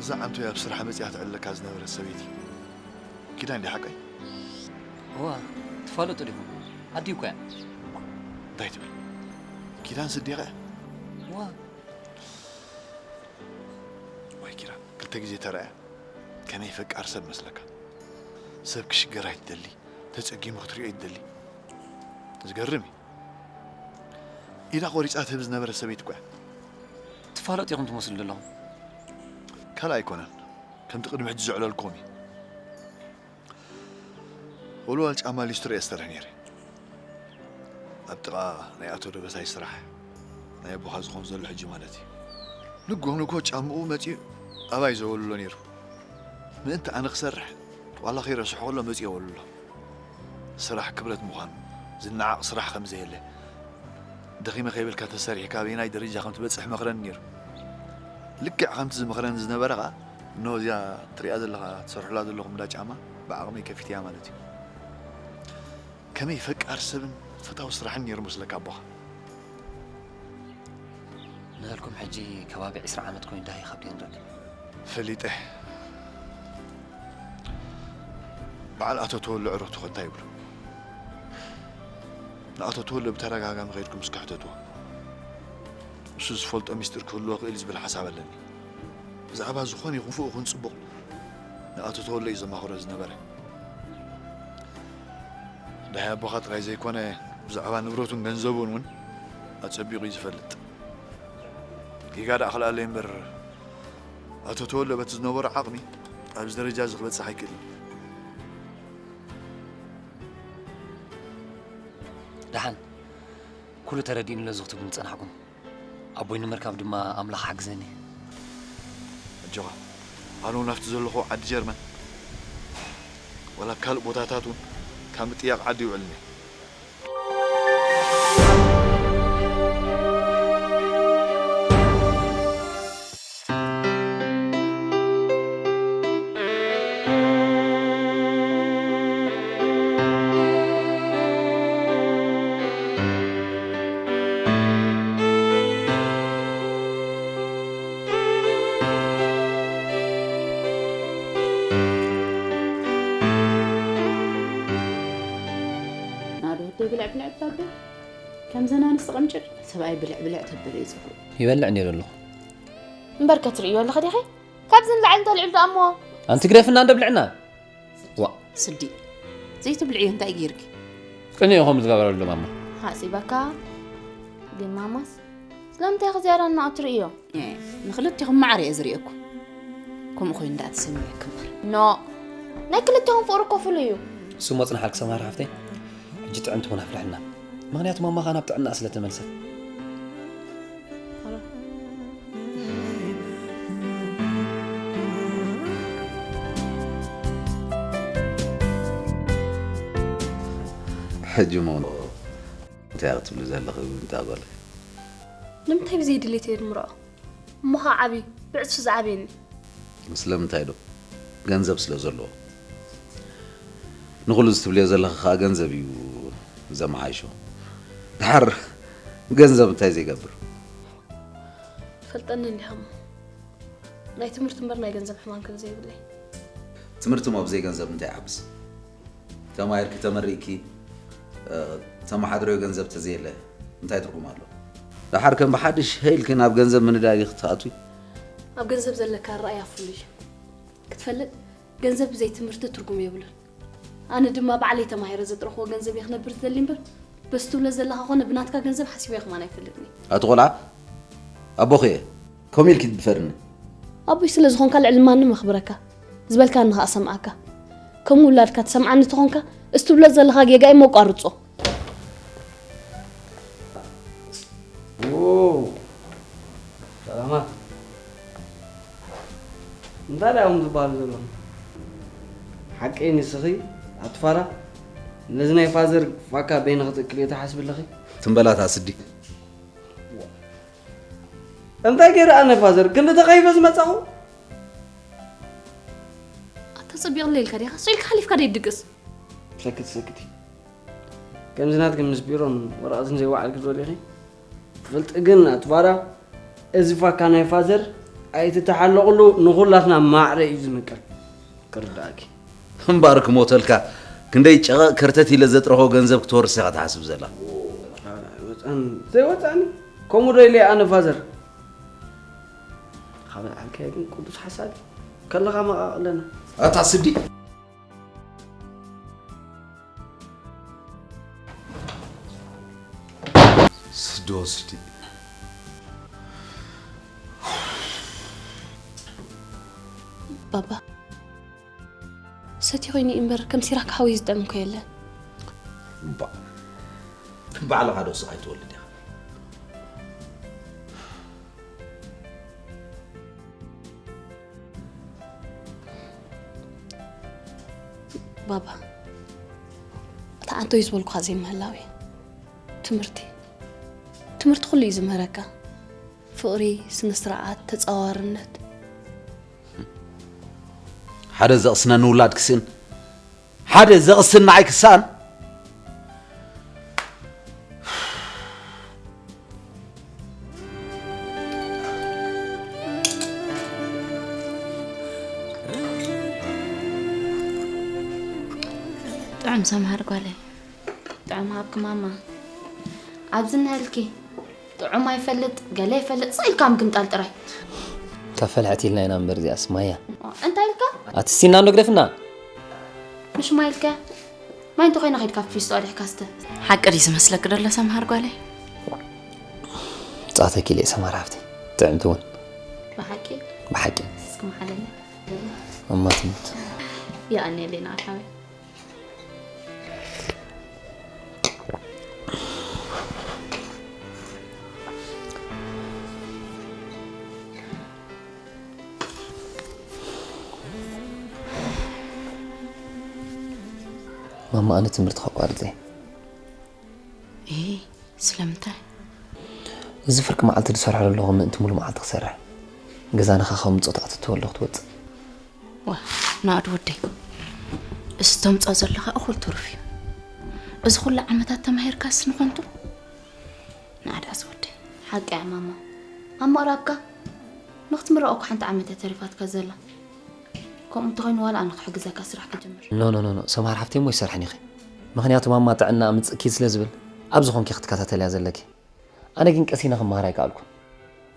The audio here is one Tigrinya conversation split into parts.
እዛ ዓንቶ ኣብ ስራሕ መጺኣ ትዕለካ ዝነበረት ሰበይቲ ኪዳን ድያ ሓቀይ? እዋ፣ ትፋለጡ ዲኹም? ኣዲኡ እኮ እያ። እንታይ ትብል? ኪዳን ስዲቐ? እዋ፣ ወይ ኪዳን፣ ክልተ ግዜ ተረኣያ። ከመይ ፈቃር ሰብ መስለካ? ሰብ ክሽገር ኣይትደሊ፣ ተጸጊሙ ክትሪኦ ኣይትደሊ። ዝገርም እዩ። ኢዳ ቆሪጻ ትህብ ዝነበረ ሰበይቲ እኮ እያ። ትፋለጡ ኢኹም ትመስሉ ዘለኹም። ካልእ ኣይኮነን፣ ከምቲ ቅድሚ ሕጂ ዘዕለልኩም እዩ። ወልዋል ጫማ ሊስትሮ እየ ዝሰርሕ ነይረ። ኣብ ጥቓ ናይ ኣቶ ደበሳይ ስራሕ፣ ናይ ኣቦኻ ዝኾን ዘሎ ሕጂ ማለት እዩ። ንግሆ ንግሆ ጫምኡ መጺኡ ኣባይ ዘወልሎ ነይሩ። ምእንቲ ኣነ ክሰርሕ ዋላ ከይረስሖ ከሎ መጺኡ የወልሎ። ስራሕ ክብረት ምዃኑ፣ ዝነዓቕ ስራሕ ከም ዘየለ፣ ደኺመ ከይበልካ ተሰሪሕካ ኣበየናይ ደረጃ ከም ትበጽሕ መኽረኒ ነይሩ። ልክዕ ከምቲ ዝመኽረኒ ዝነበረ ኸኣ፣ እነሆ እዚኣ ትሪኣ ዘለኻ ትሰርሕላ ዘለኹም እንዳ ጫማ ብዓቕመይ ከፊተያ ማለት እዩ። ከመይ ፈቃር ሰብን ፈታዊ ስራሕን ነይሩ መስለካ ኣቦኻ? ንህልኩም ሕጂ ከባቢ ዕስራ ዓመት ኮይኑ ዳሂ ካብ ድዩ ንረክብ? ፈሊጠ። በዓል ኣቶ ተወለ ዕረቱ ከ እንታይ ይብሉ? ንኣቶ ተወለ ብተደጋጋሚ ከይድኩም እስኪ ሕተትዎ። ንሱ ዝፈልጦ ሚስጥር ክህልዎ ክእል ዝብል ሓሳብ ኣለኒ። ብዛዕባ ዝኾነ ይኹን ፍኡ ይኹን ጽቡቕ ንኣቶ ተወለ እዩ ዘማኽሮ ዝነበረ። ዳሂ ኣቦኻ ጥራይ ዘይኮነ ብዛዕባ ንብረቱን ገንዘቡን እውን ኣጸቢቑ እዩ ዝፈልጥ። ጌጋ ደኣ ክልኣለይ እምበር ኣቶ ተወለ በቲ ዝነበሮ ዓቕሚ ኣብዚ ደረጃ እዚ ክበጽሕ ኣይክእልን። ደሓን ኩሉ ተረዲእኒ ኣሎ እዚ ክትብሉ ዝጸናሕኩም። ኣቦይ ንምርካብ ድማ ኣምላኽ ሓግዘኒ። ኣጆኻ፣ ኣነ እውን ኣብቲ ዘለኹ ዓዲ ጀርመን ዋላ ኣብ ካልእ ቦታታት እውን ካብ ምጥያቕ ዓዲ ይውዕልን እየ። ናዶ ወደይ ብልዕ ብልዕ እታበይ ከምዘን ኣንስቲ ቀምጭር ሰብኣይ ብልዕ ብልዕ ተበለ ይፅፍሩ። ይበልዕ ነይሩ ኣለኹ። እምበር ከትርእዮ ኣለኺ ዲኺ? ካብዚ ንላዕሊ እንተልዕሉ ደኣ እሞ ኣንቲ ግደፍና እንደ ብልዕና። ዋ። ስዲ ዘይትብልዕዮ እንታይ ገይርኪ? ቅንኢ ኢኹም ዝገበረሉ ማማ። ሓጺበካ ግን ማማስ ስለምንታይ ኢኺ ዝያዳ እናኣትርእዮ? ኤ፣ ንኽልቲኹም ማዕረ እየ ዝርእየኩም። ከምኡ ኮይኑ ደኣ ትሰምዕኪ እምበር። ኖ ናይ ክልቲኹም ፍቕሪ እኮ ፍሉይ እዩ። እሱ ሞ ጽንሓልኪ ሰማራ ሓፍተይ። ሕጂ ጥዕምቲ ቡን ኣፍልሕልና። ምኽንያቱ ማማኻ ናብ ጥዕና ስለ ተመልሰት። ሕጂ ሞ እንታይ ክትብሊ ዘለኺ እንታ ጓለይ? ንምንታይ ብዘይ ድሌት እየ ድምርዖ? እሞ ኸዓ ዓብዩ ብዕጽፊ ዝዓብየኒ። ስለምንታይ ዶ? ገንዘብ ስለ ዘለዎ። ንኹሉ እዚ ትብልዮ ዘለኺ ኸዓ ገንዘብ እዩ ዘመሓይሾ። ድሓር ገንዘብ እንታይ ዘይገብር? ፈልጠኒ እንዲኻ እሞ ናይ ትምህርቲ እምበር ናይ ገንዘብ ሕማም ከም ዘይብለይ። ትምህርቲ እሞ ብዘይ ገንዘብ እንታይ ይዓብስ? ተማሂርኪ ተመሪቕኪ ተመሓድረዮ ገንዘብ ተዘየለ እንታይ ትርጉም ኣሎ? ደሓር ከም ብሓድሽ ሀይልኪ ናብ ገንዘብ ምንዳይ ክትኣትዊ? ኣብ ገንዘብ ዘለካ ኣረኣእያ ፍሉይ እዩ። ክትፈልጥ ገንዘብ ብዘይ ትምህርቲ ትርጉም የብሉን። ኣነ ድማ ባዕለይ ተማሂረ ዘጥረኽዎ ገንዘብ እየ ክነብር ዝደሊ እምበር በዚ ትብሎ ዘለኻ ኮነ ብናትካ ገንዘብ ሓሲበ ከማን ኣይፈልጥን እየ። ኣቲ ቆልዓ ኣቦኺ እየ። ከምኡ ኢልኪ ድፈርኒ። ኣቦይ ስለ ዝኾንካ ልዕሊ ማንም ኣኽብረካ፣ ዝበልካኒ ኸኣ ሰምዓካ። ከም ውላድካ ትሰምዓኒ ተኾንካ፣ እዚ ትብሎ ዘለኻ ጌጋ እሞ ኣቋርጾ። ዎው፣ ሰላማት። እንታይ ድዮም ዝበሃሉ ዘለዉ? ሓቀይ ንስኺ ኣቲ ፋራ፣ ነዚ ናይ ፋዘር ፋካ በይንኺ ትእክልዮ ትሓስቢ ኣለኺ? ትም በል ኣታ ስዲ። እንታይ ገይረ ኣነ ፋዘር ክንዲ ተኸይፈ ዝመጻኹ? ኣታ ጸቢቕለይ ኢልካ ዲኻ? ስቕ ኢልካ ሓሊፍካ ደይትድቅስ። ሰክቲ ሰክቲ። ከምዚ ናትኪ ምስ ቢሮን ወረቐትን ዘይወዓልኪ ዶ ዲኺ? ትፈልጢ ግን ኣቲ ፋራ፣ እዚ ፋካ ናይ ፋዘር ኣይትተሓለቕሉ፣ ንኹላትና ማዕረ እዩ ዝምቀል። ክርዳእኪ። እምባር ክሞተልካ፣ ክንደይ ጨቐቕ ከርተት ኢለ ዘጥረኾ ገንዘብ ክትወርስ ኢኻ ትሓስብ ዘላ። ወፃን ዘይወፃኒ፣ ከምኡ ዶ ኢለ ኣነ ፋዘር? ካበይ ዓብካዮ ግን ቅዱስ ሓሳድ ከለኻ መቓቕለና። ኣታ ስዲ። ስዲ ወስዲ። ባባ፣ ሰቲ ኮይኑ እምበር ከም ሲራክ ሓወይ ዝጥዕም እኮ የለን። እባ ባዕልኻ ዶ ስቕ ኣይትወልድ ኢኻ። ባባ፣ እታ ኣንቶይ ዝበልኩኻ ዘይምህላው እዩ። ትምህርቲ ትምህርቲ ኩሉ እዩ ዝምህረካ። ፍቕሪ፣ ስነ ስርዓት፣ ተፃዋርነት። ሓደ ዘቕስነኒ ውላድ ክስእን፣ ሓደ ዘቕስን ንዓይ ክሳን። ጥዑም ሰምሃር ጓለይ፣ ጥዑም ሃብኪ ማማ። ኣብዚ እነሀልኪ ጥዑም ኣይፈልጥ ገለ ይፈልጥ ስቕ ኢልካ ምግምጣል ጥራይ። ካብ ፈልሐት ኢልና ኢና እምበር እዚኣስ ማያ። እንታይ ኢልካ? ኣትስቲና ንግደፍና። ምሽ ማይ ኢልካ? ማይ እንተኾይና ከይድካ ፊስቶ ኣድሕካ ስተ። ሓቂ ድዩ ዝመስለኪ ደሎ ሰምሃር ጓለይ? ጻተኪ ኢለ ሰማር ሃፍቲ ጥዕምቲ እውን ብሓቂ ብሓቂ እስኪ መሓለለ እማ ትሙት። ይኣኔለይ ንዓኻ። ማማ ኣነ ትምህርቲ ከቋርጽ እየ። እይ ስለምንታይ? እዚ ፍርቂ መዓልቲ ዝሰርሖ ዘለኹ ምእንቲ ሙሉ መዓልቲ ክሰርሕ ገዛና ካብ ምጾት ኣትትወ ኣለኹ ትወፅእ። ዋ ናእድ ወደይ፣ እዚ ተምፅኦ ዘለኻ እኹል ትሩፍ እዩ። እዚ ኩሉ ዓመታት ተማሂርካስ ንኾንቱ? ናእድ ኣዝወደይ። ሓቂ እያ ማማ፣ ኣብ ምቕራብካ ንክትምረቕ እኮ ሓንቲ ዓመት እያ ተሪፋትካ ዘላ። ከምኡ እንተኾይኑ ዋላ ኣነ ክሕግዘካ ስራሕ ክጅምር። ኖ ኖ ኖ ኖ ሰምሃር ሓፍተይ እሞ ይሰርሐን ኢኺ። ምኽንያቱ ማማ ጥዕና ምፅእኪ ስለ ዝብል ኣብ ዝኾንኪ ክትከታተልያ ዘለኪ። ኣነ ግን ቀሲነ ክመሃር ኣይከኣልኩን።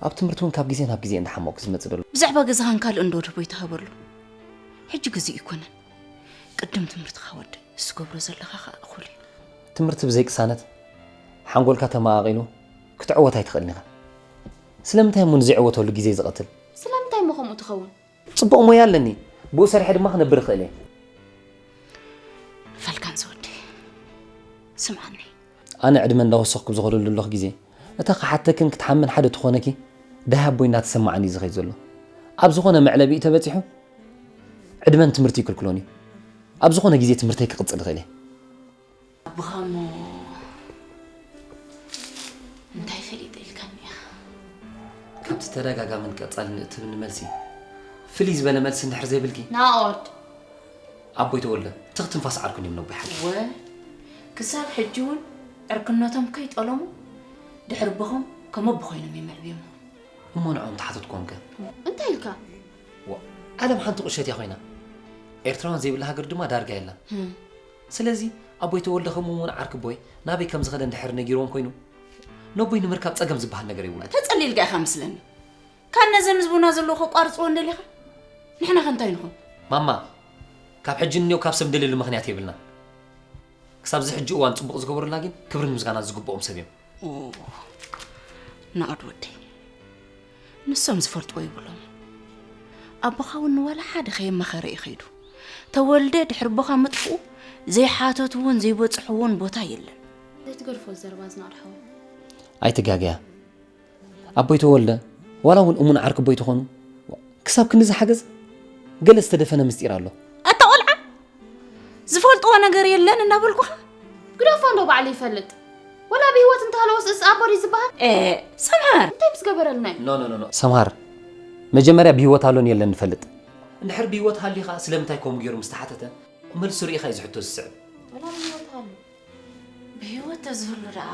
ኣብ ትምህርቲ እውን ካብ ግዜ ናብ ግዜ እንዳሓመቕኩ ዝመፅእ ዘሎ። ብዛዕባ ገዛኻን ካልእ እንዶ ድቦ ይተሃበሉ። ሕጂ ግዜኡ ኣይኮነን። ቅድም ትምህርትኻ ወድእ፣ ዝትገብሮ ዘለኻ ኸኣ እኹል እዩ። ትምህርቲ ብዘይ ቅሳነት ሓንጎልካ ተመቓቒሉ ክትዕወት ኣይትኽእልን ኢኻ። ስለምንታይ እሞ ንዘይዕወተሉ ግዜ ዝቐትል? ስለምንታይ እሞ ከምኡ ትኸውን? ጽቡቕ ሞያ ኣለኒ፣ ብኡ ሰሪሐ ድማ ክነብር እኽእል እየ። ፈልካን ዝወዲ ስምዓኒ። ኣነ ዕድመ እንዳወሰኽኩ ብዝኸደሉ ዘለኹ ግዜ እታ ክሓተክን ክትሓምን ሓደ ትኾነኪ ደሃ ኣቦይ እንዳተሰማዓኒ እዩ ዝኸይድ ዘሎ። ኣብ ዝኾነ መዕለቢኡ ተበጺሑ ዕድመን ትምህርቲ ይክልክሎን እዩ። ኣብ ዝኾነ ግዜ ትምህርተይ ክቕጽል እኽእል እየ። ኣቦኻ እሞ እንታይ ፈሊጠ ኢልካኒ ኢኻ? ካብቲ ተደጋጋምን ቀጻልን እትብኒ መልሲ ፍልይ ዝበለ መልሲ እንድሕር ዘይብልኪ። ናኦድ። ኣቦይ ተወልደ ትኽ ትንፋስ ዓርኩን እዮም ነቦይ ሓቂ። ወ ክሳብ ሕጂ እውን ዕርክነቶም ከይጠለሙ ድሕሪ ኣቦኹም ከም ኣቦ ኮይኖም እዮም ኣዕብዮምኹም። እሞ ንዕኦም ተሓተትክዎም ከ? እንታይ ኢልካ? ዋ፣ ዓለም ሓንቲ ቁሸት እያ ኮይና። ኤርትራውያን ዘይብላ ሃገር ድማ ዳርጋ የላን። ስለዚ ኣቦይ ተወልደ ከምኡ እውን ዓርኪ ኣቦይ ናበይ ከም ዝኸደ እንድሕር ነጊርዎም ኮይኑ ነቦይ ንምርካብ ጸገም ዝበሃል ነገር የብሉን። ተጸሊልካ ኢኻ መስለኒ። ካብ ነዘን ህዝቡና ዘለዎ ከቋርጽዎ እንደሊኻ? ንሕና ከ እንታይ ንኹን? ማማ፣ ካብ ሕጂ ንኔው ካብ ሰብ እንደልየሉ ምኽንያት የብልና። ክሳብ እዚ ሕጂ እዋን ጽቡቕ ዝገበሩልና ግን ክብርን ምስጋናን ዝግብኦም ሰብ እዮም። ኦ፣ ናኦድ ወደይ፣ ንሶም ዝፈልጥዎ ይብሎም። ኣቦኻ እውን ንዋላ ሓደ ከየማኸረ እዩ ከይዱ። ተወልደ ድሕሪ ኣቦኻ ምጥፍኡ ዘይሓተትዎን ዘይበጽሕዎን ቦታ የለን። ዘይትገድፎ ዘረባ ዝናኦድ ሓወይ። ኣይትጋገያ። ኣቦይ ተወልደ ዋላ እውን እሙን ዓርኪ ኣቦይ ተኾኑ ክሳብ ክንዲ ዝሓገዝ ገለ ዝተደፈነ ምስጢር ኣሎ። ኣታ ቆልዓ ዝፈልጥዎ ነገር የለን እናበልኩኻ ግደፎ እንዶ ባዕሉ ይፈልጥ። ወላ ብህይወት እንተሃለወስ እስ ኣቦ ድዩ ዝበሃል? ኤ ሰምሃር እንታይ ምስ ገበረልና እዩ? ኖ ኖ ኖ ኖ ሰምሃር መጀመርያ ብህይወት ኣሎን የለን ንፈልጥ። እንድሕር ብህይወት ሃልዩ ኸኣ ስለምንታይ ከምኡ ገይሩ ምስ ተሓተተ መልሱ ርኢኻ እዩ ዝሕቶ ዝስዕብ። ወላ ብህይወት ሃሉ ብህይወት ተዝህሉ ደኣ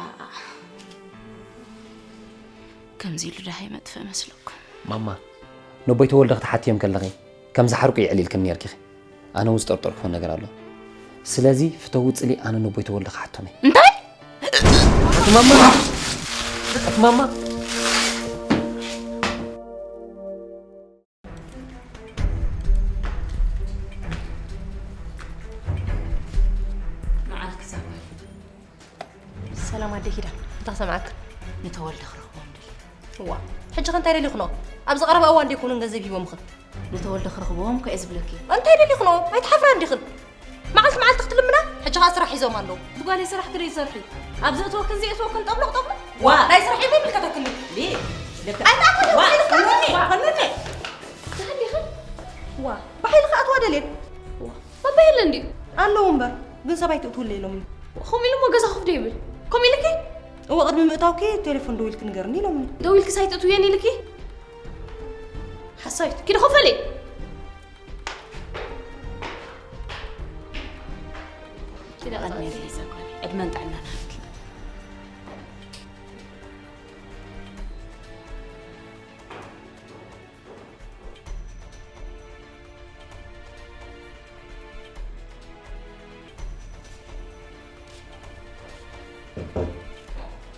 ከምዚ ኢሉ ደሃ ይመጥፍእ መስለኩም? ማማ ነቦይ ተወልደ ክትሓትዮም ከለኺ ከም ዝሓርቁ የዕሊልክን ነርኪ። ኣነ እውን ዝጠርጠርኩዎ ነገር ኣሎ። ስለዚ ፍተው ጽሊ ኣነ ነቦይ ተወልደ ክሓቶም እየ። እንታይ? ኣቲ ማማ! ኣቲ ማማ! መዓልክ ዛጓል ሰላም ኣደይ ኪዳን እንታይ ሰማዕክ? ንተወልደ ክረኽቦ እንደሊ ዋ ሕጂ ከ እንታይ ደሊኹ ነው? ኣብዚ ቀረባ እዋን ደይኮኑን ገንዘብ ሂቦምኺ? ንተወልደ ክረኽብዎም ከ እየ ዝብለኪ። እንታይ ደሊኹ ነው? ኣይትሓፍራ እንዲኽን? መዓልቲ መዓልቲ ክትልምና? ሕጂ ኸኣ ስራሕ ሒዞም ኣለዉ። ብጓለይ ስራሕ ክደይ ዝሰርሒ? ኣብ ዘእትወክን ዘእትወክን ጠብሎቕ ጠብሎቕ? ዋ ናይ ስራሕ ይመልከተክን። ሊ ኣይትኣትወኒ ባዕልኺ ኣትወኒ። እንታይ ደሊኺ? ዋ ባዕልኺ ኣትዋ ደልየን። ባባ የለን ድዩ? ኣለዉ እምበር ግን ሰብ ኣይትእትውለይ ኢሎምኒ። ከምኡ ኢሉ እሞ ገዛ ኮፍ ዶ ይብል? ከምኡ ኢልኪ? እወ ቅድሚ ምእታውኪ ቴሌፎን ደዊልኪ ንገርኒ ኢሎምኒ። ደዊልኪስ ኣይትእትውየን ኢልኪ? ሓሳዊት ኪዲ ኮፈሊ። ኪዲ ቀድሚ ኢለ ይዘጓል። ዕድመን ጥዕናን ሃብኪ።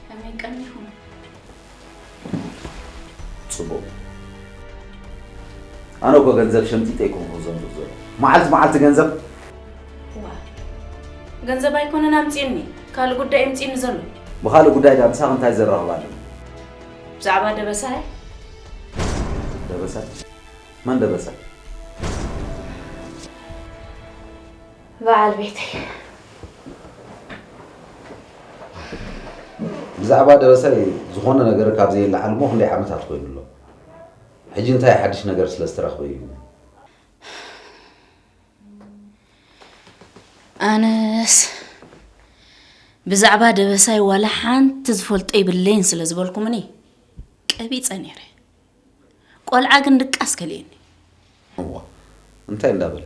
ከመይ ቀኒኹም? ጽቡቕ። ኣነ እኮ ገንዘብ ሸምጢጠ ኣይኮንኩን ዘምጽእ ዘሎ። መዓልቲ መዓልቲ ገንዘብ ዋ ገንዘብ ኣይኮነን ኣምጺእኒ ካልእ ጉዳይ ኣምጺእኒ ዘሎ። ብኻልእ ጉዳይ ዳ ምሳኺ እንታይ ዘራኽብ ኣሎ? ብዛዕባ ደበሳይ ደበሳይ? መን ደበሳይ? በዓል ቤተይ። ብዛዕባ ደበሳይ ዝኾነ ነገር ካብ ዘየለዓል እሞ ክንደይ ዓመታት ኮይኑ ኣሎ። ሕጂ እንታይ ሓድሽ ነገር ስለ ዝተረኽበ እዩ? ኣነስ ብዛዕባ ደበሳይ ዋላ ሓንቲ ዝፈልጦ ይብለይን ስለ ዝበልኩምኒ ቀቢጸ ነይረ። ቆልዓ ግን ድቃስ ከልየኒ። እዋ እንታይ እንዳበለ?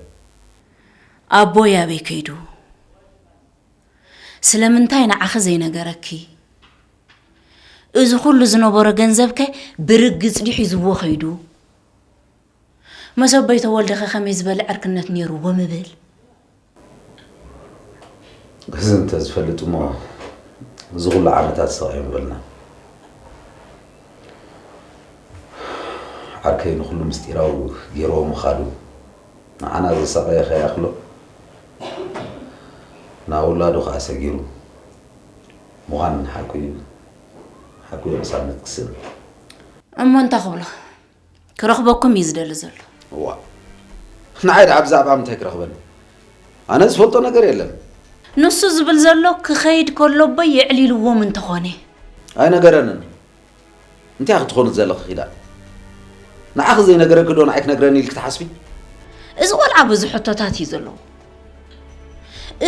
ኣቦይ ኣበይ ከይዱ? ስለምንታይ ንዓኺ ዘይነገረኪ? እዚ ኩሉ ዝነበሮ ገንዘብከ ብርግጽ ድዩ ሒዝዎ ከይዱ? መሰቦይ ተወልደኸ ከመይ ዝበለ ዕርክነት ነይርዎ ምብል? እዚ እንተዝፈልጥ እሞ እዚ ኩሉ ዓመታት ስቕ ኣይምበልና። ዓርከይ ንኹሉ ምስጢራዊ ገይርዎ ምኻዱ ንዓና ዘሳቐየ ከይኣኽሎ ናብ ውላዱ ከኣ ሰጊሩ ምዃን ሓቁ እዩ። ሓቁ እዩ ቅሳነት ክስእን። እሞ እንታይ ክብሎ? ክረኽበኩም እዩ ዝደሊ ዘሎ። እዋ ንዓይ ደኣ ብዛዕባ ምንታይ ክረኽበኒ? ኣነ ዝፈልጦ ነገር የለን። ንሱ ዝብል ዘሎ ክኸይድ ከሎ ኣቦይ የዕሊልዎም እንተኾነ። ኣይነገረንን። እንታይ ክትኾኑ ዘለኺ ኪዳን? ንዓኺ ዘይነገረኪ ዶ ንዓይ ክነግረኒ ኢልኪ ትሓስቢ? እዚ ቆልዓ ብዙሕ ሕቶታት እዩ ዘለዎ።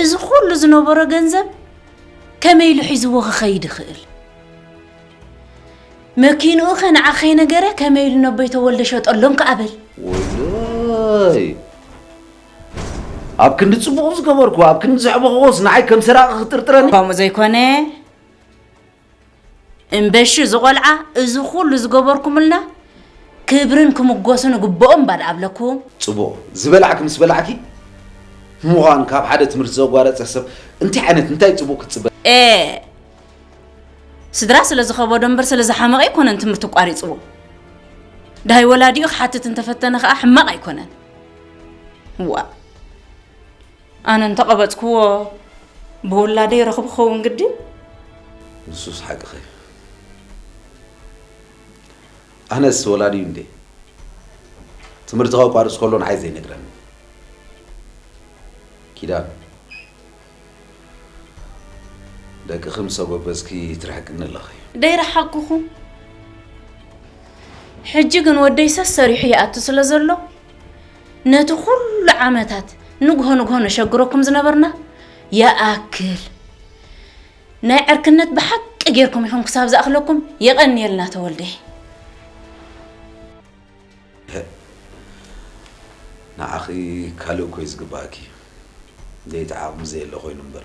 እዚ ኩሉ ዝነበሮ ገንዘብ ከመይ ኢሉ ሒዝዎ ክኸይድ ይኽእል? መኪንኡ ኸ ንዓ ከይነገረ ከመይ ኢሉ ነቦይ ተወልደ ሸጠሎም ከኣ በል። ወይለይ ኣብ ክንዲ ጽቡቕ ዝገበርኩ ኣብ ክንዲ ዘዕበኽዎስ ንዓይ ከም ሰራቒ ክጥርጥረኒ? ከምኡ ዘይኮነ እምበሺ እዚ ቆልዓ እዚ ኩሉ ዝገበርኩምልና ክብርን ክምጎስን ግብኦም እባ ደኣ ኣብለኩም። ጽቡቕ ዝበላዕኪ ምስ በላዕኪ ምዃን ካብ ሓደ ትምህርቲ ዘጓረጸ ሰብ እንታይ ዓይነት እንታይ ጽቡቕ ክትጽበ? ኤ ስድራ ስለ ዝኸበዶ እምበር ስለ ዝሓመቐ ኣይኮነን ትምህርቲ ኣቋሪጽዎ። ደሃይ ወላዲኡ ክሓትት እንተፈተነ ከኣ ሕማቕ ኣይኮነን። ዋእ ኣነ እንተቐበጽክዎ ብውላደይ ረኽቡ ክኸውን ግዲ። ንሱስ ሓቅኺ። ኣነስ ወላዲኡ እንዴ ትምህርቲ ከቋርጽ ከሎ ንዓይ ዘይነግረኒ። ኪዳን ደቅኺ ምስ ኣጎበዝኪ ትርሕቅኒ ኣለኺ። ደይረሓቅኹ። ሕጂ ግን ወደይ ሰሰሪሑ ይኣቱ ስለ ዘሎ ነቲ ኩሉ ዓመታት ንግሆ ንግሆ ነሸግረኩም ዝነበርና ይኣክል። ናይ ዕርክነት ብሓቂ ጌርኩም ኢኹም ክሳብ ዝኣኽለኩም የቐንየልና ተወልደ። ንዓኺ ካልእ እኮ እዩ ዝግባኣኪ። ለይቲ ዓቕሚ ዘየለ ኮይኑ እምበር።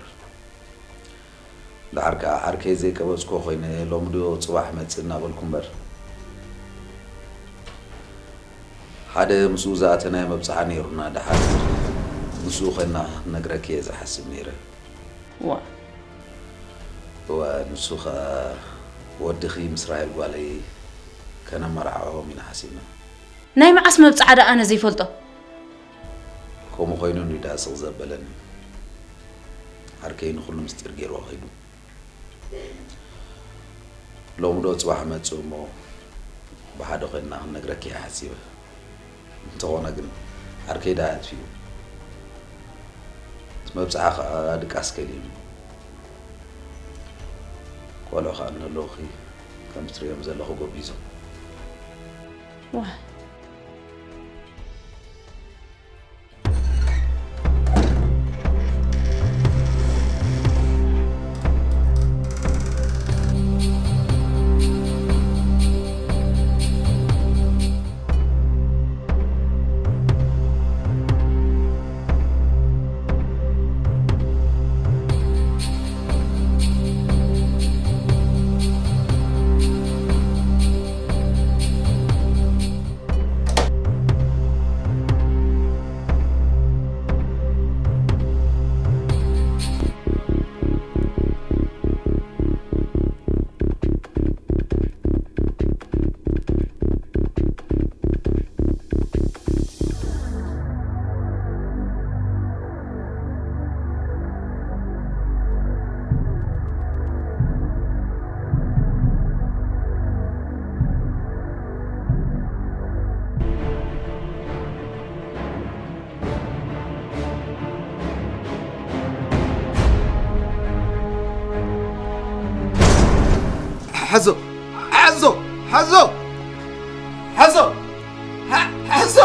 ደሓር ከኣ ዓርከይ ዘይቀበጽኮ ኮይነ ሎሚ ዶ ጽባሕ መጽእ እናበልኩ እምበር። ሓደ ምስኡ ዝኣተናዮ መብጽዓ ነይሩና። ደሓር ምስኡ ኮይና ክነግረኪ እየ ዝሓስብ ነይረ። ዋ እወ፣ ንሱ ኸኣ ወድኺ ምስ ራሄል ጓለይ ከነመራዕዖም ኢና ሓሲብና። ናይ መዓስ መብጽዓ ደኣ ኣነ ዘይፈልጦ? ከምኡ ኮይኑ እንድዩ ደኣ ስቕ ዘበለኒ። ዓርከይ ንኹሉ ምስጢር ገይርዎ ከይዱ። ሎሚ ዶ ጽባሕ መጽእ እሞ ብሓደ ኮይንና ክንነግረኪ እየ ሓሲበ። እንተኾነ ግን ዓርከይ ደኣ ኣጥፊኡ። እቲ መብጽዓ ኸኣ ድቃስ ከሊእኒ። ቆልዑ ኸኣ እንህለውኺ ከምቲ ትርእዮም ዘለኹ ጎቢዞም። ዋይ ሓዞ ሓዞ ሓዞ ሓዞ ሓ- ሓዞ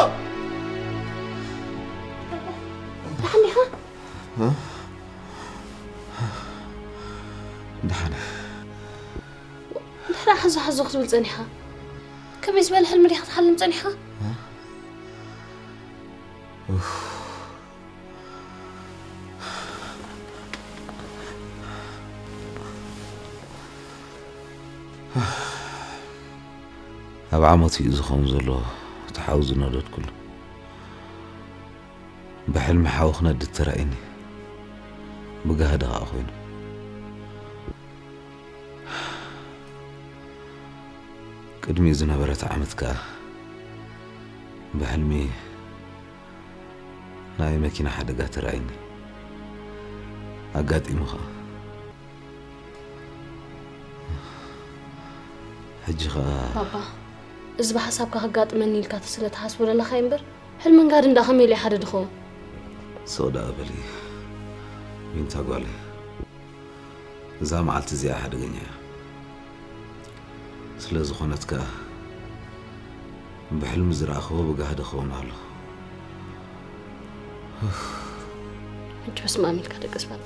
ደሓን ዲኻ? ደሓነ እንታይ ደኣ ሓዞ ሓዞ ክትብል ጸኒሕካ? ከመይ ዝበለ ሕልሚ ዲኻ ትሓልም ጸኒሕካ? ኣብ ዓመት እዩ ዝኸውን ዘሎ እቲ ሓዊ ዝነደድኩሉ። ብሕልሚ ሓዊ ክነድድ ተራእየኒ። ብጋህዲ ኸኣ ኮይኑ። ቅድሚኡ ዝነበረት ዓመት ከኣ ብሕልሚ ናይ መኪና ሓደጋ ተራእየኒ። ኣጋጢሙ ኸኣ። ሕጂ ኸኣ ባባ፣ እዚ ብሓሳብካ ከጋጥመኒ ኢልካ ስለ ትሓስቦ ዘለኻ እምበር፣ ሕልምን ጋህድን ደኣ ከመይ ኢሉ ሓደ ድኸውን? ስቕ ደኣ በሊ ዊንታ ጓለይ። እዛ መዓልቲ እዚኣ ሓደገኛ እያ። ስለ ዝኾነት ከኣ ብሕልሚ ዝረኣኽዎ ብጋህዲ ክኸውን ኣሎ። ሕጂ በስመ ኣብ ኢልካ ደቅስ ባባ።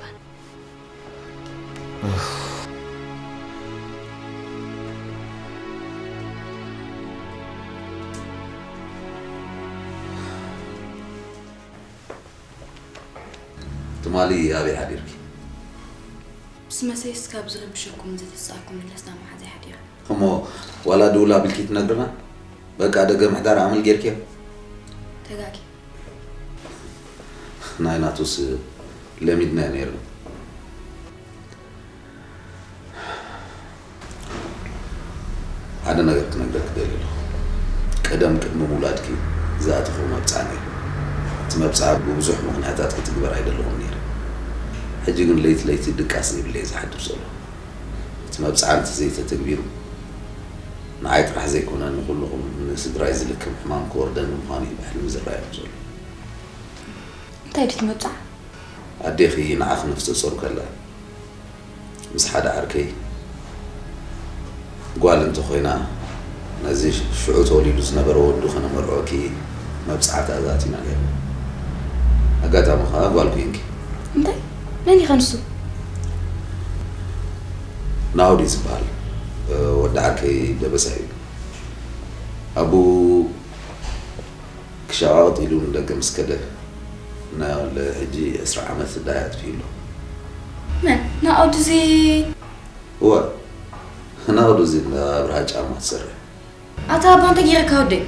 ትማሊ ኣበይ ሓዲርኪ? ምስ መሰይ እስካብ ዝረብሸኩም እንተተጻእኩም ኢለ ስዳማ ሓዘይ ሓዲረ። እሞ ዋላ ድውል ኣቢልኪ ትነግርና? በቃ ደገ ምሕዳር ኣመል ጌርክዮ? ተጋጊ። ናይ ናቱስ ለሚድናዮ ነይርና። ሓደ ነገር ክነግረኪ ደልየ ኣለኹ። ቀደም ቅድሚ ምውላድኪ ዝኣተኹ መብጽዓ ነይሩ። እቲ መብጽዓ ብብዙሕ ምኽንያታት ክትግበር ኣይደለኹን ነይረ። ሕጂ ግን ለይቲ ለይቲ ድቃስ ዘይብለይ ዝሓድር ዘሎ። እቲ መብጽዓ እንተዘይተተግቢሩ ንዓይ ጥራሕ ዘይኮነ ንኹልኹም ንስድራይ ዝልክም ሕማም ክወርደኒ ምዃኑ እዩ ብሕልሚ ዝረኣየኩም ዘሎ። እንታይ ድዩ እቲ መብጽዓ? ኣዴኺ ንዓኺ ነፍሰ ጾር ከላ ምስ ሓደ ዓርከይ ጓል እንተኾይና ነዚ ሽዑ ተወሊዱ ዝነበረ ወዱ ከነመርዖኪ መብጽዓ ተኣዛቲና ነይሩ። ኣጋጣሚ ኸኣ ጓል ኮይንኪ። እንታይ? መን ኢኻ ንሱ? ናውዲ ዝበሃል ወዲ ዓርከይ ደበሳ እዩ። ኣቡ ክሸቓቕጥ ኢሉ ንደገ ምስ ከደ ንልዕሊ ሕጂ ዕስራ ዓመት ዳይ ኣጥፊኡ ኣሎ። መን? ናኦድ እዚ? እወ፣ ናኦድ እዚ እንዳ ኣብርሃ ጫማ ትሰርሕ። ኣታ ኣባ እንታይ ገይረካ ወደይ?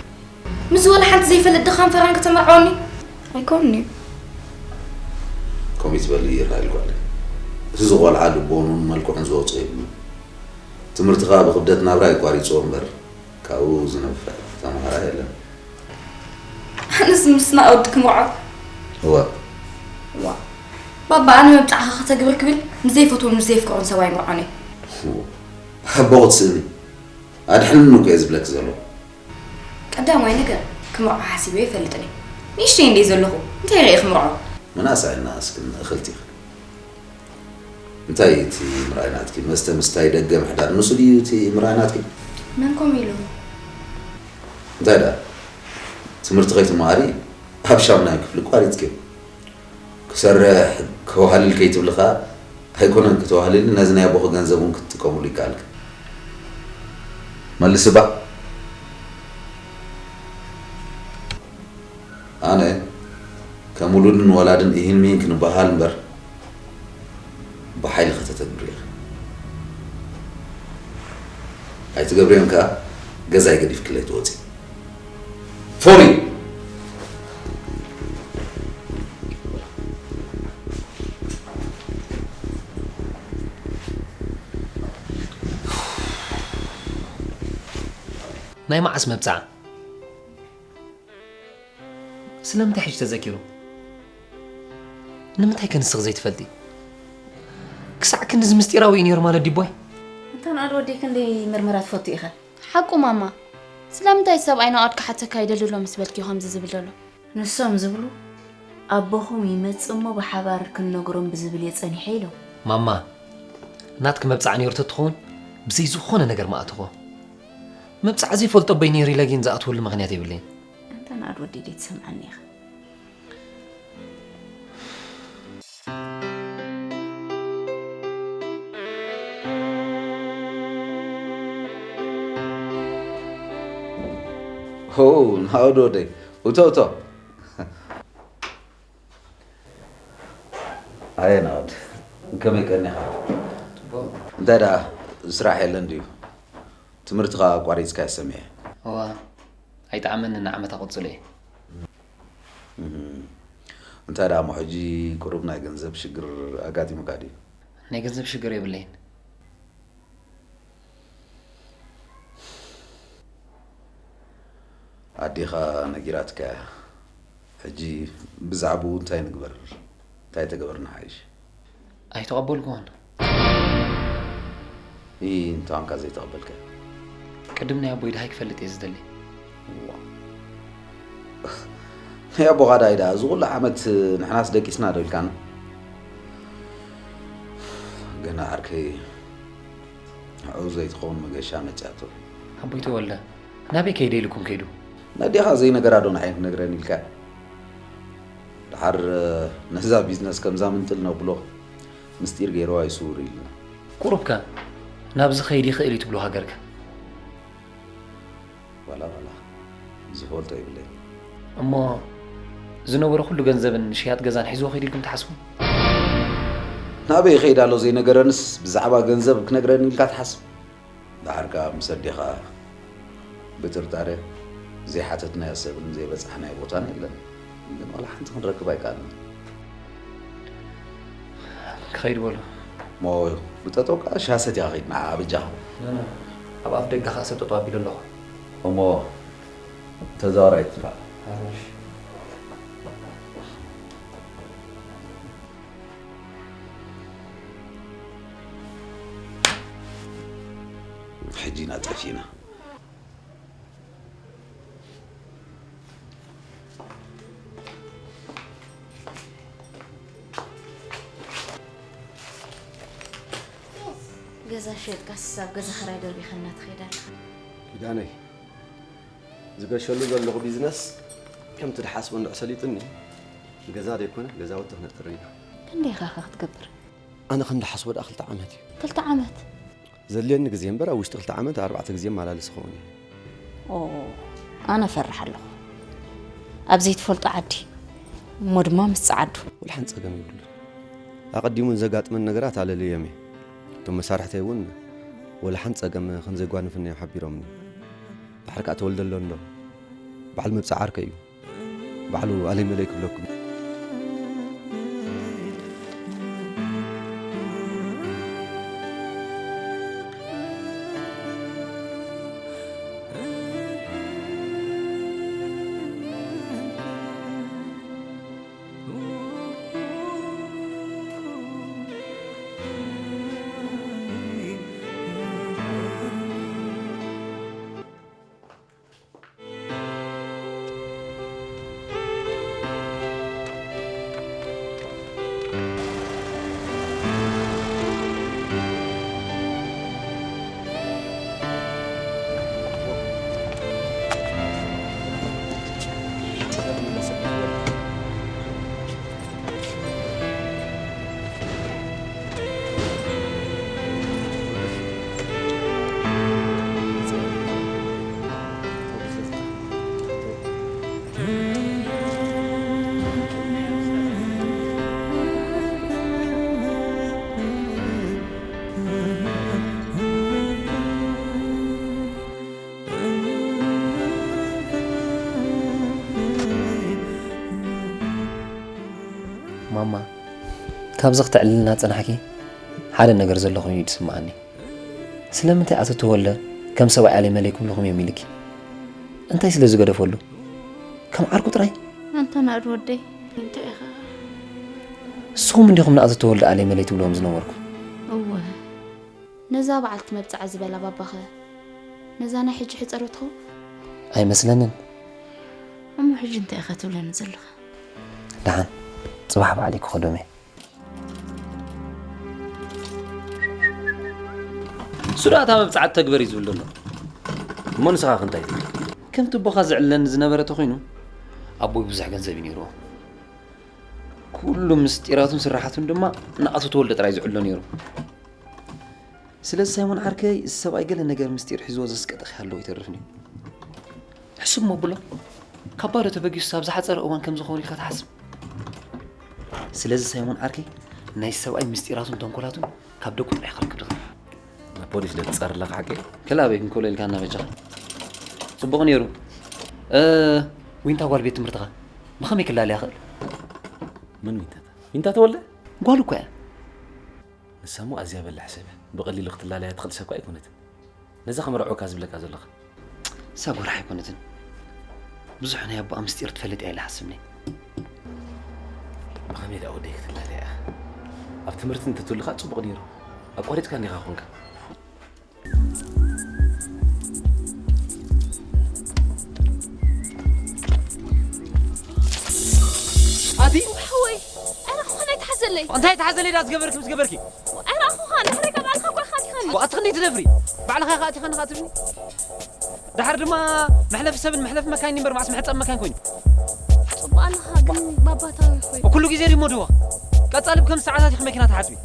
ምስ ወላ ሓንቲ ዘይፈልጥ ድኻም ፈራን ከተመርዓወኒ? ኣይኮንን እዩ። ከምኡ ትበሊ ይራይ ጓለይ። እዚ ቆልዓ ልቦኑን መልክዑን ዝወፅኦ የብሉ። ትምህርቲ ከዓ ብክብደት ናብራ ይቋሪፅዎ እምበር ካብኡ ዝነፍዕ ተምሃራ የለን። ኣነስ ምስና ወዲ ክምርዖ እዋ ዋ ባባ ኣነ መብፃዕኻ ከተግብር ክብል ንዘይፈትዎን ንዘይፍቅሮን ሰብኣይ ምርዖን እዩ። ኣቦ ክትስእኒ ኣድሕንኒ እኮ እየ ዝብለክ ዘሎ። ቀዳማይ ነገር ክምርዖ ሓሲበ ይፈልጥን እዩ። ንእሽተይ እንደ ዘለኹ እንታይ ርእ ክምርዖ? ምናሳ ኢልና እስክን እኽልቲ እንታይ እቲ ምርኣይ ናትኪ መስተ ምስታይ ደገ ምሕዳር ንሱ ድዩ እቲ ምርኣይ ናትኪ? መን ከምኡ ኢሉ? እንታይ ደኣ ትምህርቲ ከይትመሃሪ ኣብ ሻምናይ ክፍሊ ቋሪፅኪ ክሰርሕ ከዋህልል ከይትብሊ ከዓ ኣይኮነን ክተዋህልሊ ነዚ ናይ ኣቦኺ ገንዘብ እውን ክትጥቀምሉ ይከኣልኪ። መልሲ እባ ኣነ ከም ውሉድን ወላድን ኢሂን ሚሂን ክንበሃል እምበር ብሓይሊ ከተተግብርዮ ኢኺ። ኣይትገብርዮን ከኣ ገዛይ ገዲፍክለይ ትወጺ። ፎሪ! ናይ መዓስ መብፅዓ? ስለምንታይ ሕጂ ተዘኪሩ? ንምንታይ ከ ንስኺ ዘይትፈልጢ? ክሳዕ ክንድዚ ምስጢራዊ እዩ ነይሩ ማለት ድዩ ኣቦይ? እንታ ንኣድ ወደይ ክንደይ ምርመራ ትፈቱ ኢኻ? ሓቁ ማማ፣ ስለምንታይ ሰብኣይ ንኣድ ክሓተካ ይደሊ ኣሎ ምስ በልኪ ከምዚ ዝብል ዘሎ? ንሶም ዝብሉ ኣቦኹም ይመጽእ እሞ ብሓባር ክንነግሮም ብዝብል እየ ጸኒሐ ኢሎም። ማማ፣ ናትኪ መብጽዓ ነይሩ ተትኸውን ብዘይ ዝኾነ ነገር ምኣተኹ። መብጽዓ ዘይፈልጦ ኣቦይ ነይሩ ኢለ ግን ዝኣትወሉ ምኽንያት የብለይን። ኣንታ ንኣድ ወዲ ደይ ትሰምዓኒ ኢኻ። ሆ ናኦድ ወደይ፣ እቶ እቶ። ኣየ ናኦድ፣ ከመይ ቀኒኻ? እንታይ ደኣ ስራሕ የለን ድዩ? ትምህርትኻ ኣቋሪጽካዮ ሰሚዐ። እዋ፣ ኣይጠዓመንን ንዓመት ኣቐጽሎ እየ። እንታይ ደኣ እሞ ሕጂ ቁሩብ ናይ ገንዘብ ሽግር ኣጋጢሙካ ድዩ? ናይ ገንዘብ ሽግር የብለይን። ኣዴኻ ነጊራትካ እያ። ሕጂ ብዛዕባኡ እንታይ ንግበር? እንታይ ተገበርና ሓይሽ? ኣይተቐበልኩዎን። ይ እንታንካ ዘይተቐበልካ? ቅድም ናይ ኣቦይ ድሃይ ክፈልጥ እየ ዝደሊ። ናይ ኣቦኻ ዳይ ደኣ እዚ ኩሉ ዓመት ንሕናስ ደቂስና ዶ ኢልካና? ገና ዓርከይ ንዕኡ ዘይትኸውን መገሻ መጺኣቶ። ኣቦይ ተወልደ ናበይ ከይደ ኢልኩም ከይዱ? ነዴኻ ዘይነገራ ዶ ንዓይ ክነግረኒ ኢልካ? ደሓር ነዛ ቢዝነስ ከምዛ ምንጥል ነብሎ ምስጢር ገይርዋ ይስውር ኢልና። ቁሩብከ ናብዚ ከይድ ይኽእል እዩ ትብሎ ሃገርከ? ዋላ ዋላ ዝፈልጦ ይብለይ። እሞ ዝነበሮ ኩሉ ገንዘብን ሽያጥ ገዛን ሒዝዎ ከይዱ ኢልኩም ትሓስቡ? ናበይ ይኸይድ ኣሎ ዘይነገረንስ ብዛዕባ ገንዘብ ክነግረኒ ኢልካ ትሓስብ? ደሓር ከኣ ምስ ኣዴኻ ብጥርጣረ ዘይሓተትናዮ ሰብን ዘይበጻሕናዮ ቦታን የለን። ግን ዋላ ሓንቲ ክንረክብ ኣይከኣልናን። ክኸይድ በሎ። እሞ ብጠጠው ከኣ ሻሂ ሰቲኻ ኸይድ ንዓ በጃኻ። ኣብ ኣፍ ደገ ከኣ ሰብ ጠጠው ኣቢለ ኣለኹ። እሞ ተዛወር ኣይትጥፋእ። ሕጂ ኢና ጠፊእና። ገዛ ሸጥካስ ኣብ ገዛ ኽራይ ደርቢኻና ትኸይድ ኣለኻ። ኪዳነይ ዝገሸሉ ዘለኹ ቢዝነስ ከምቲ ድሓስቦ እንድሕ ሰሊጡኒ ንገዛ ዘይኮነ ገዛውቲ ክነጥር ኢና። ክንደይ ኢኻ ኸ ክትገብር? ኣነ ከም ድሓስቦ ደኣ ክልተ ዓመት እዩ። ክልተ ዓመት? ዘድልየኒ ግዜ እምበር ኣብ ውሽጢ ክልተ ዓመት ኣርባዕተ ግዜ እመላለስ እኸውን እየ። ኦ ኣነ እፈርሕ ኣለኹ ኣብ ዘይትፈልጦ ዓዲ እሞ ድማ ምስ ጸዓዱ። ወላ ሓንቲ ጸገም የብሉን። ኣቐዲሙ ንዘጋጥመኒ ነገራት ኣለልዮም እየ። እቶም መሳርሕተይ እውን ወላ ሓንቲ ጸገም ከም ዘየጓንፈኒ እዮም ሓቢሮምኒ። ድሓር ከኣ ተወልደ ኣሎ እንዶ? በዓል መብጽዓ ዓርከይ እዩ። ባዕሉ ኣለይ መለይ ክብለኩም። ማማ፣ ካብዚ ክተዕልልና ዝጸናሕኪ ሓደ ነገር ዘሎ ኮይኑ እዩ ዝስምዓኒ። ስለምንታይ ኣቶ ተወልደ ከም ሰብኣይ ኣለይ መለይ ክብልኹም እዮም ኢልኪ? እንታይ ስለ ዝገደፈሉ? ከም ዓርኩ ጥራይ? ኣንታ ናእድ ወደይ፣ እንታይ ኢኻ? ንስኹም እንዲኹም ንኣቶ ተወልደ ኣለይ መለይ ትብልዎም ዝነበርኩም። እወ፣ ነዛ በዓልቲ መብጽዓ ዝበላ ባባኸ ነዛ ናይ ሕጂ ሕጸሮ ትኸውን? ኣይመስለንን። እሞ ሕጂ እንታይ ኢኻ ትብለኒ ዘለኻ? ደሓን፣ ጽባሕ ባዕለይ ክኸዶም እየ። እሱ ደኣ እታ መብጽዓ ተግበር እዩ ዝብል ዘሎ። እሞ ንስኻ ከ እንታይ ትብል? ከምቲ ኣቦኻ ዝዕልለኒ ዝነበረ ተኾይኑ፣ ኣቦይ ብዙሕ ገንዘብ እዩ ነይርዎ። ኩሉ ምስጢራቱን ስራሓቱን ድማ ንኣቶ ተወልደ ጥራይ ዝዕሎ ነይሩ። ስለዚ ሳይሞን ዓርከይ፣ እዚ ሰብኣይ ገለ ነገር ምስጢር ሒዝዎ ዘስቀጠ ክሃለዎ ኣይተርፍን እዩ። ሕስብ መብሎ፣ ካብ ባዶ ተበጊሱስ ኣብ ዝሓጸረ እዋን ከም ዝኸውን ኢልካ ትሓስብ? ስለዚ ሳይሞን ዓርከይ፣ ናይ ሰብኣይ ምስጢራቱን ተንኮላቱን ካብ ደቁ ጥራይ ከርክብ ድኽእል። ንፖሊስ ዶ ትጸሪ ኣለኻ ሓቂ? ክላበይ ክንከሎ ኢልካና በጃኻ። ጽቡቕ ነይሩ። እ፣ ዊንታ ጓል ቤት ትምህርትኻ ብኸመይ ክላለያ ይኽእል? መን ዊንታ? ዊንታ ተወልደ? ጓል እኮ እያ። ንሳ እሞ ኣዝያ በላሕ ሰብ እያ። ብቐሊሉ ክትላለያ ትኽእል ሰብ እኮ ኣይኮነትን። ነዛ ከመርዕወካ ዝብለካ ዘለኻ። እሳ ጎራሕ ኣይኮነትን። ብዙሕ ናይ ኣቦኣ ምስጢር ትፈልጥ እያ ኢለ ሓስብኒ። ብኸመይ ደኣ ወደይ ክትላለያ እያ? ኣብ ትምህርቲ እንተትህሉኻ ጽቡቕ ነይሩ። ኣቋሪጽካ እንዲኻ ኮንካ። ኣቲ ሓወይ፣ ኣረ ኹን ኣይትሓዘለይ። እንታይ ትሓዘለይ? ዳ ዝገበርኪ ምስ ገበርኪ። ኣረ ኣኹኻ፣ ድሕሪ ካብ ኣልካ ጓኻ ዲኻኒ። ኣቲ ክንደይ ትደፍሪ? ባዕልኻ ኢኻ ኣቲኻኒ ኸዓ ትብኒ። ደሓር ድማ መሕለፊ ሰብን መሕለፊ መካይን እምበር፣ መዓስ መሕጸቢ መካይን ኮይኑ። ጽቡቕ ኣለኻ፣ ግን ባባታዊ ኾይ። ኩሉ ግዜ ዲሞ ድዋ? ቀጻሊ ብከም ሰዓታት ኢኺ መኪና ትሓጽቢ።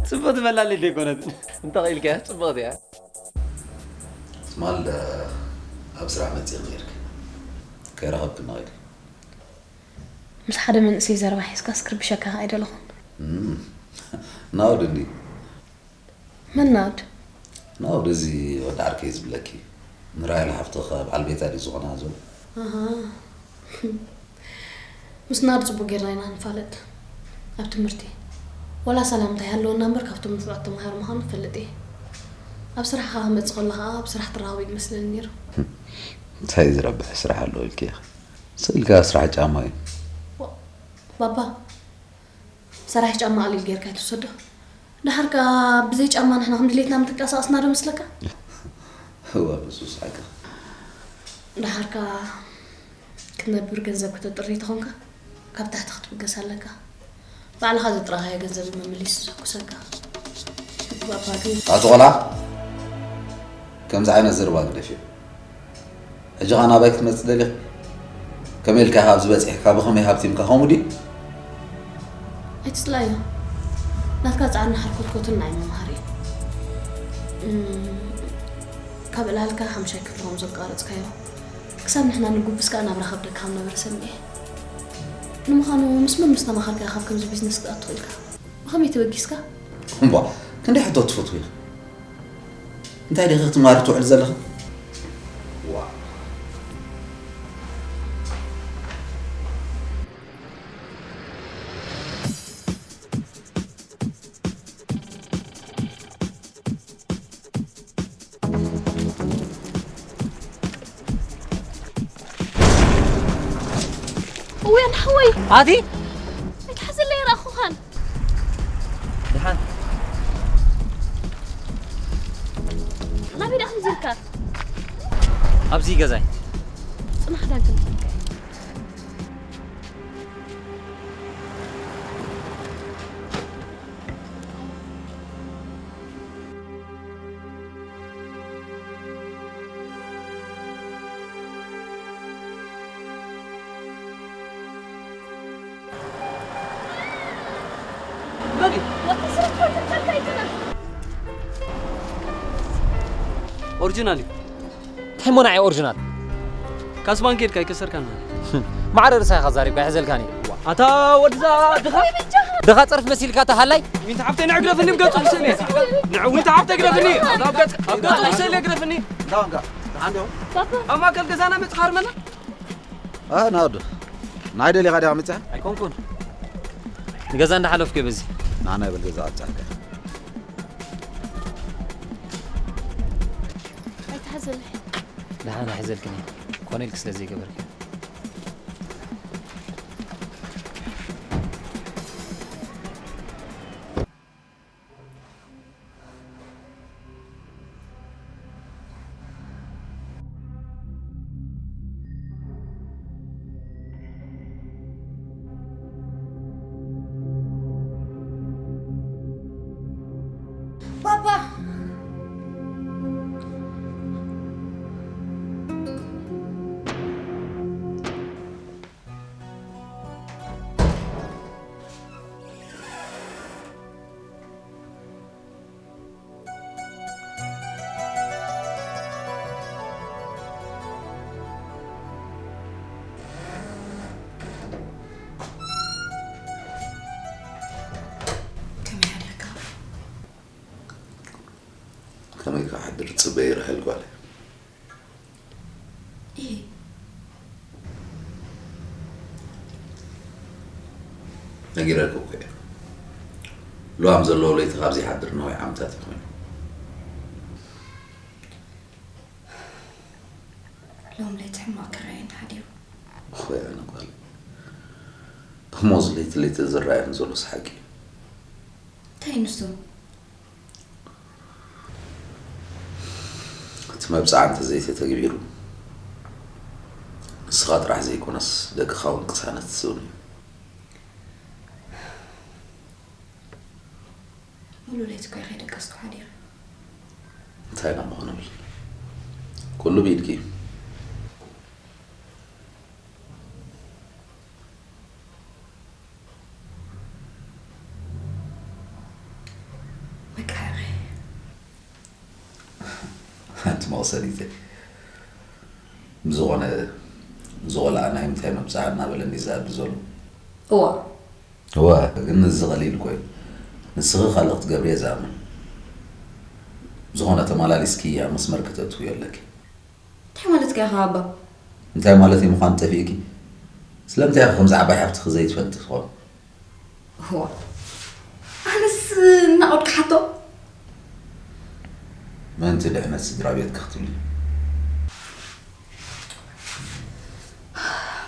ጽቡቕ ትመላለይ ደይኮነት። እንተ ቒልካ ጽቡቕ እያ። ትማል ኣብ ስራሕ መጺእ ነይርክ። ከይረኸብክና ኸይድ። ምስ ሓደ መንእሰይ ዘረባ ሒዝካ ስክርብሸካ ኣይደለኹን። እም፣ ናውድ እንዲ። መን ናውድ? ናውድ እዚ ወዲ ዓርከይ ዝብለኪ። ንራሄል ሓፍትኻ በዓል ቤታ ድዩ ዝኾና ዘሎ? ኣሃ። ምስ ናውድ ጽቡቕ ጌርና ኢና ንፋለጥ። ኣብ ትምህርቲ። ወላ ሰላምታ ይሃለወና እምበር ካብቶም ንፉዓት ተምሃሮ ምዃኑ እፈልጥ እየ። ኣብ ስራሕ ከኣ ክመጽእ ከሎ ከኣ ኣብ ስራሕ ትረኸቦ እዩ ዝመስለኒ ነይሩ። እንታይ ዝረብሕ ስራሕ ኣለዎ ኢልኪ ኢኺ? ስእልካ ስራሕ ጫማ እዩ። ዋ-፣ ባባ፣ ሰራሕ ጫማ ኣሊል ጌርካ ኣይትውሰዶ። ደሓር ከኣ ብዘይ ጫማ ንሕና ከም ድሌትና ምትንቀሳቐስና ዶ መስለካ? እወ፣ ብሱስ ሓቅኻ። ደሓር ከኣ ክትነብር ገንዘብ ከተጥሪ ተኾንካ፣ ካብ ታሕቲ ክትብገስ ኣለካ። ባዕልኻ ዘጥረኻዮ ገንዘብ እዩ መመሊሱ ዘኩሰካ። ባባ ግን ኣቲ ቆልዓ፣ ከምዚ ዓይነት ዘረባ ግደፍዮ። ሕጂ ኸኣ ናባይ ክትመጽእ ደሊኻ? ከመይ ኢልካ ኢኻ ኣብዚ በጺሕካ? ብኸመይ ሃብቲምካ? ከምኡ ድዩ? ኣይትጽላዮ። ናትካ ጻዕርን ሓርኮትኮትን ናይ መምሃሪ እዩ። እም፣ ካብ ዕላልካ ሓምሻይ ክፍሊ ከም ዘቋረጽካዮ፣ ክሳብ ንሕና ንጉብዝ ከኣ ናብራ ከብደካ ከም ነበረ ሰሚዐ። ንምዃኑ ምስ መን ምስ ተማኸርካ ካብ ከምዚ ቢዝነስ ክትኣቱ ኢልካ? ብኸመይ ተበጊስካ? እምቧ፣ ክንደይ ሕቶ ትፈትዊ ኢኺ? እንታይ ዲኺ ክትማሪ ትውዕል ዘለኺ? ዋ። እውያን ሓወይ ኣቲ ኣይትሓዘለይ ረኣኹኻን ድሓን ናበይ ዳኹም ዝርካ ኣብዚ ገዛይ ፅናሕ ዳግም ኦሪጂናል እዩ እንታይ ሞናዒ ኦሪጂናል ካስባን ኬድካ ኣይከሰርካን ማዕረ ርሳኻ ዛሪብካ ይሕዘልካኒ ኣታ ወድዛ ድኻ ድኻ ጸርፍ መሲልካ ተሃላይ ዊንታ ሓብተይ ንዕግረፍኒ ብገጹ ክስእኒ ንዕዊንታ ሓብተይ ግረፍኒ ኣብ ገጹ ክስእኒ ግረፍኒ ኣብ ማእከል ገዛና መጽኻርመና ናወዱ ናይ ደሊኻ ዲኻ መፅያ ኣይኮንኩን ንገዛ እንዳሓለፍኩ በዚ ናና ይበል ገዛ ኣብፃሕካ ኣይትሓዘለይ ደሓን ኣይሕዘልክን እየ ኮነ ኢልክ ስለ ዘይገበርክ ባባ ከመይ ክሓድር ጽበይ ራሄል ጓለይ። ነጊረኪ እኮ እየ። ልዋም ዘለዎ ለይቲ ካብ ዘይሓድር ነዊሕ ዓመታት እዩ ኮይኑ። ሎም ለይቲ ሕማቕ ክረኣየኒ ሓዲሩ። እፎይ ኣነ ጓለይ። እሞ እዚ ለይቲ ለይቲ ዝረኣየኒ ዘሎስ ሓቂ እዩ። እንታይ ንሱ? እቲ መብጽዓ እንተዘይተተግቢሩ ንስኻ ጥራሕ ዘይኮነስ ደቅኻ እውን ቅሳነት ትስእኑ እዮም። ሙሉእ ለይቲ እኮ እየ ከይደቀስኩ ሓዲረ። እንታይ ኢና እሞ ክንብል? ኩሉ ብኢድኪ እዩ። መቃረሪ ሓንቲ መቕሰኒተይ ብዝኾነ ዝቖልዓ ናይ ምንታይ መብፅዓ እናበለኒ ዝኣቢ ዘሎ እዋ እወ ግን እዚ ቐሊል እኮ እዩ ንስኺ ካልእ ክትገብሪ እየ ዝኣምን ዝኾነ ተመላሊስኪ ኣብ መስመር ከተእትውዮ ኣለኪ እንታይ ማለትካ ኢኻ ኣባ እንታይ ማለት እዩ ምዃኑ ጠፊእኪ ስለምንታይ ኢኺ ከምዚ ዓባይ ሓፍትኺ ዘይትፈልጢ ትኾን እዋ ኣነስ እናቐድኩ ሓቶ ምእንቲ ድሕነት ስድራ ቤትኪ ክትብሊ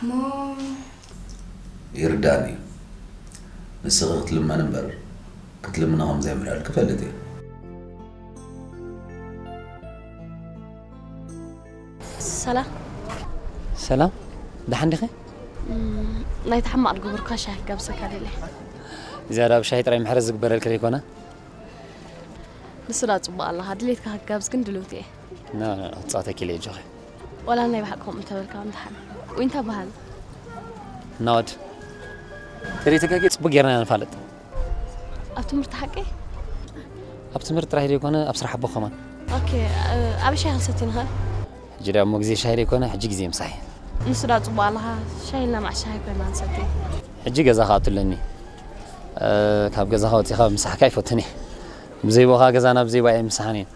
እሞ ይርዳኒ እዩ ንስኺ ክትልመኒ እምበር ክትልምኒ ከም ዘይምልዕል ክፈልጥ እየ ሰላም ሰላም ደሓን ዲኸ ናይቲ ሕማቕ ዝገበርኩ ሻሂ ክጋብዘካ ደለ እዚኣ ዳ ብሻሂ ጥራይ ምሕረት ዝግበረልካ ዘይኮነ ንሱ ዳ ጽቡቕ ኣለኻ ድሌትካ ክጋብዝ ግን ድልውቲ እየ ና ና ና፣ ክጻወተኪ ኢለ እጆኺ ዋላ ናይ ብሓቂ ከምኡ እንተበልካ ምድሓን ዊንታ በሃል ናወድ ተሪተካኪ ጽቡቅ ጌርና ኢና ንፋለጥ ኣብ ትምህርቲ ሓቂ ኣብ ትምህርቲ ጥራሕ ዘይኮነ ኣብ ስራሕ ኣቦ ከማን ኦኬ፣ ኣበይ ሻሂ ክንሰቲ ንኽእል? ሕጂ ደኣ እሞ ግዜ ሻሂ ዘይኮነ፣ ሕጂ ግዜ ምሳሕ። ንሱ ደኣ ጽቡቕ ኣለኻ፣ ሻሂ ኢልና መዓስ ሻሂ ኮይና ንሰቲ። ሕጂ ገዛ ክኣቱ ኣለኒ። እ፣ ካብ ገዛኻ ወጺኻ ምሳሕካ ኣይፈቱን እየ። ብዘይቦኻ ገዛ ናብ ዘይባ እየ ምሳሕን እየ።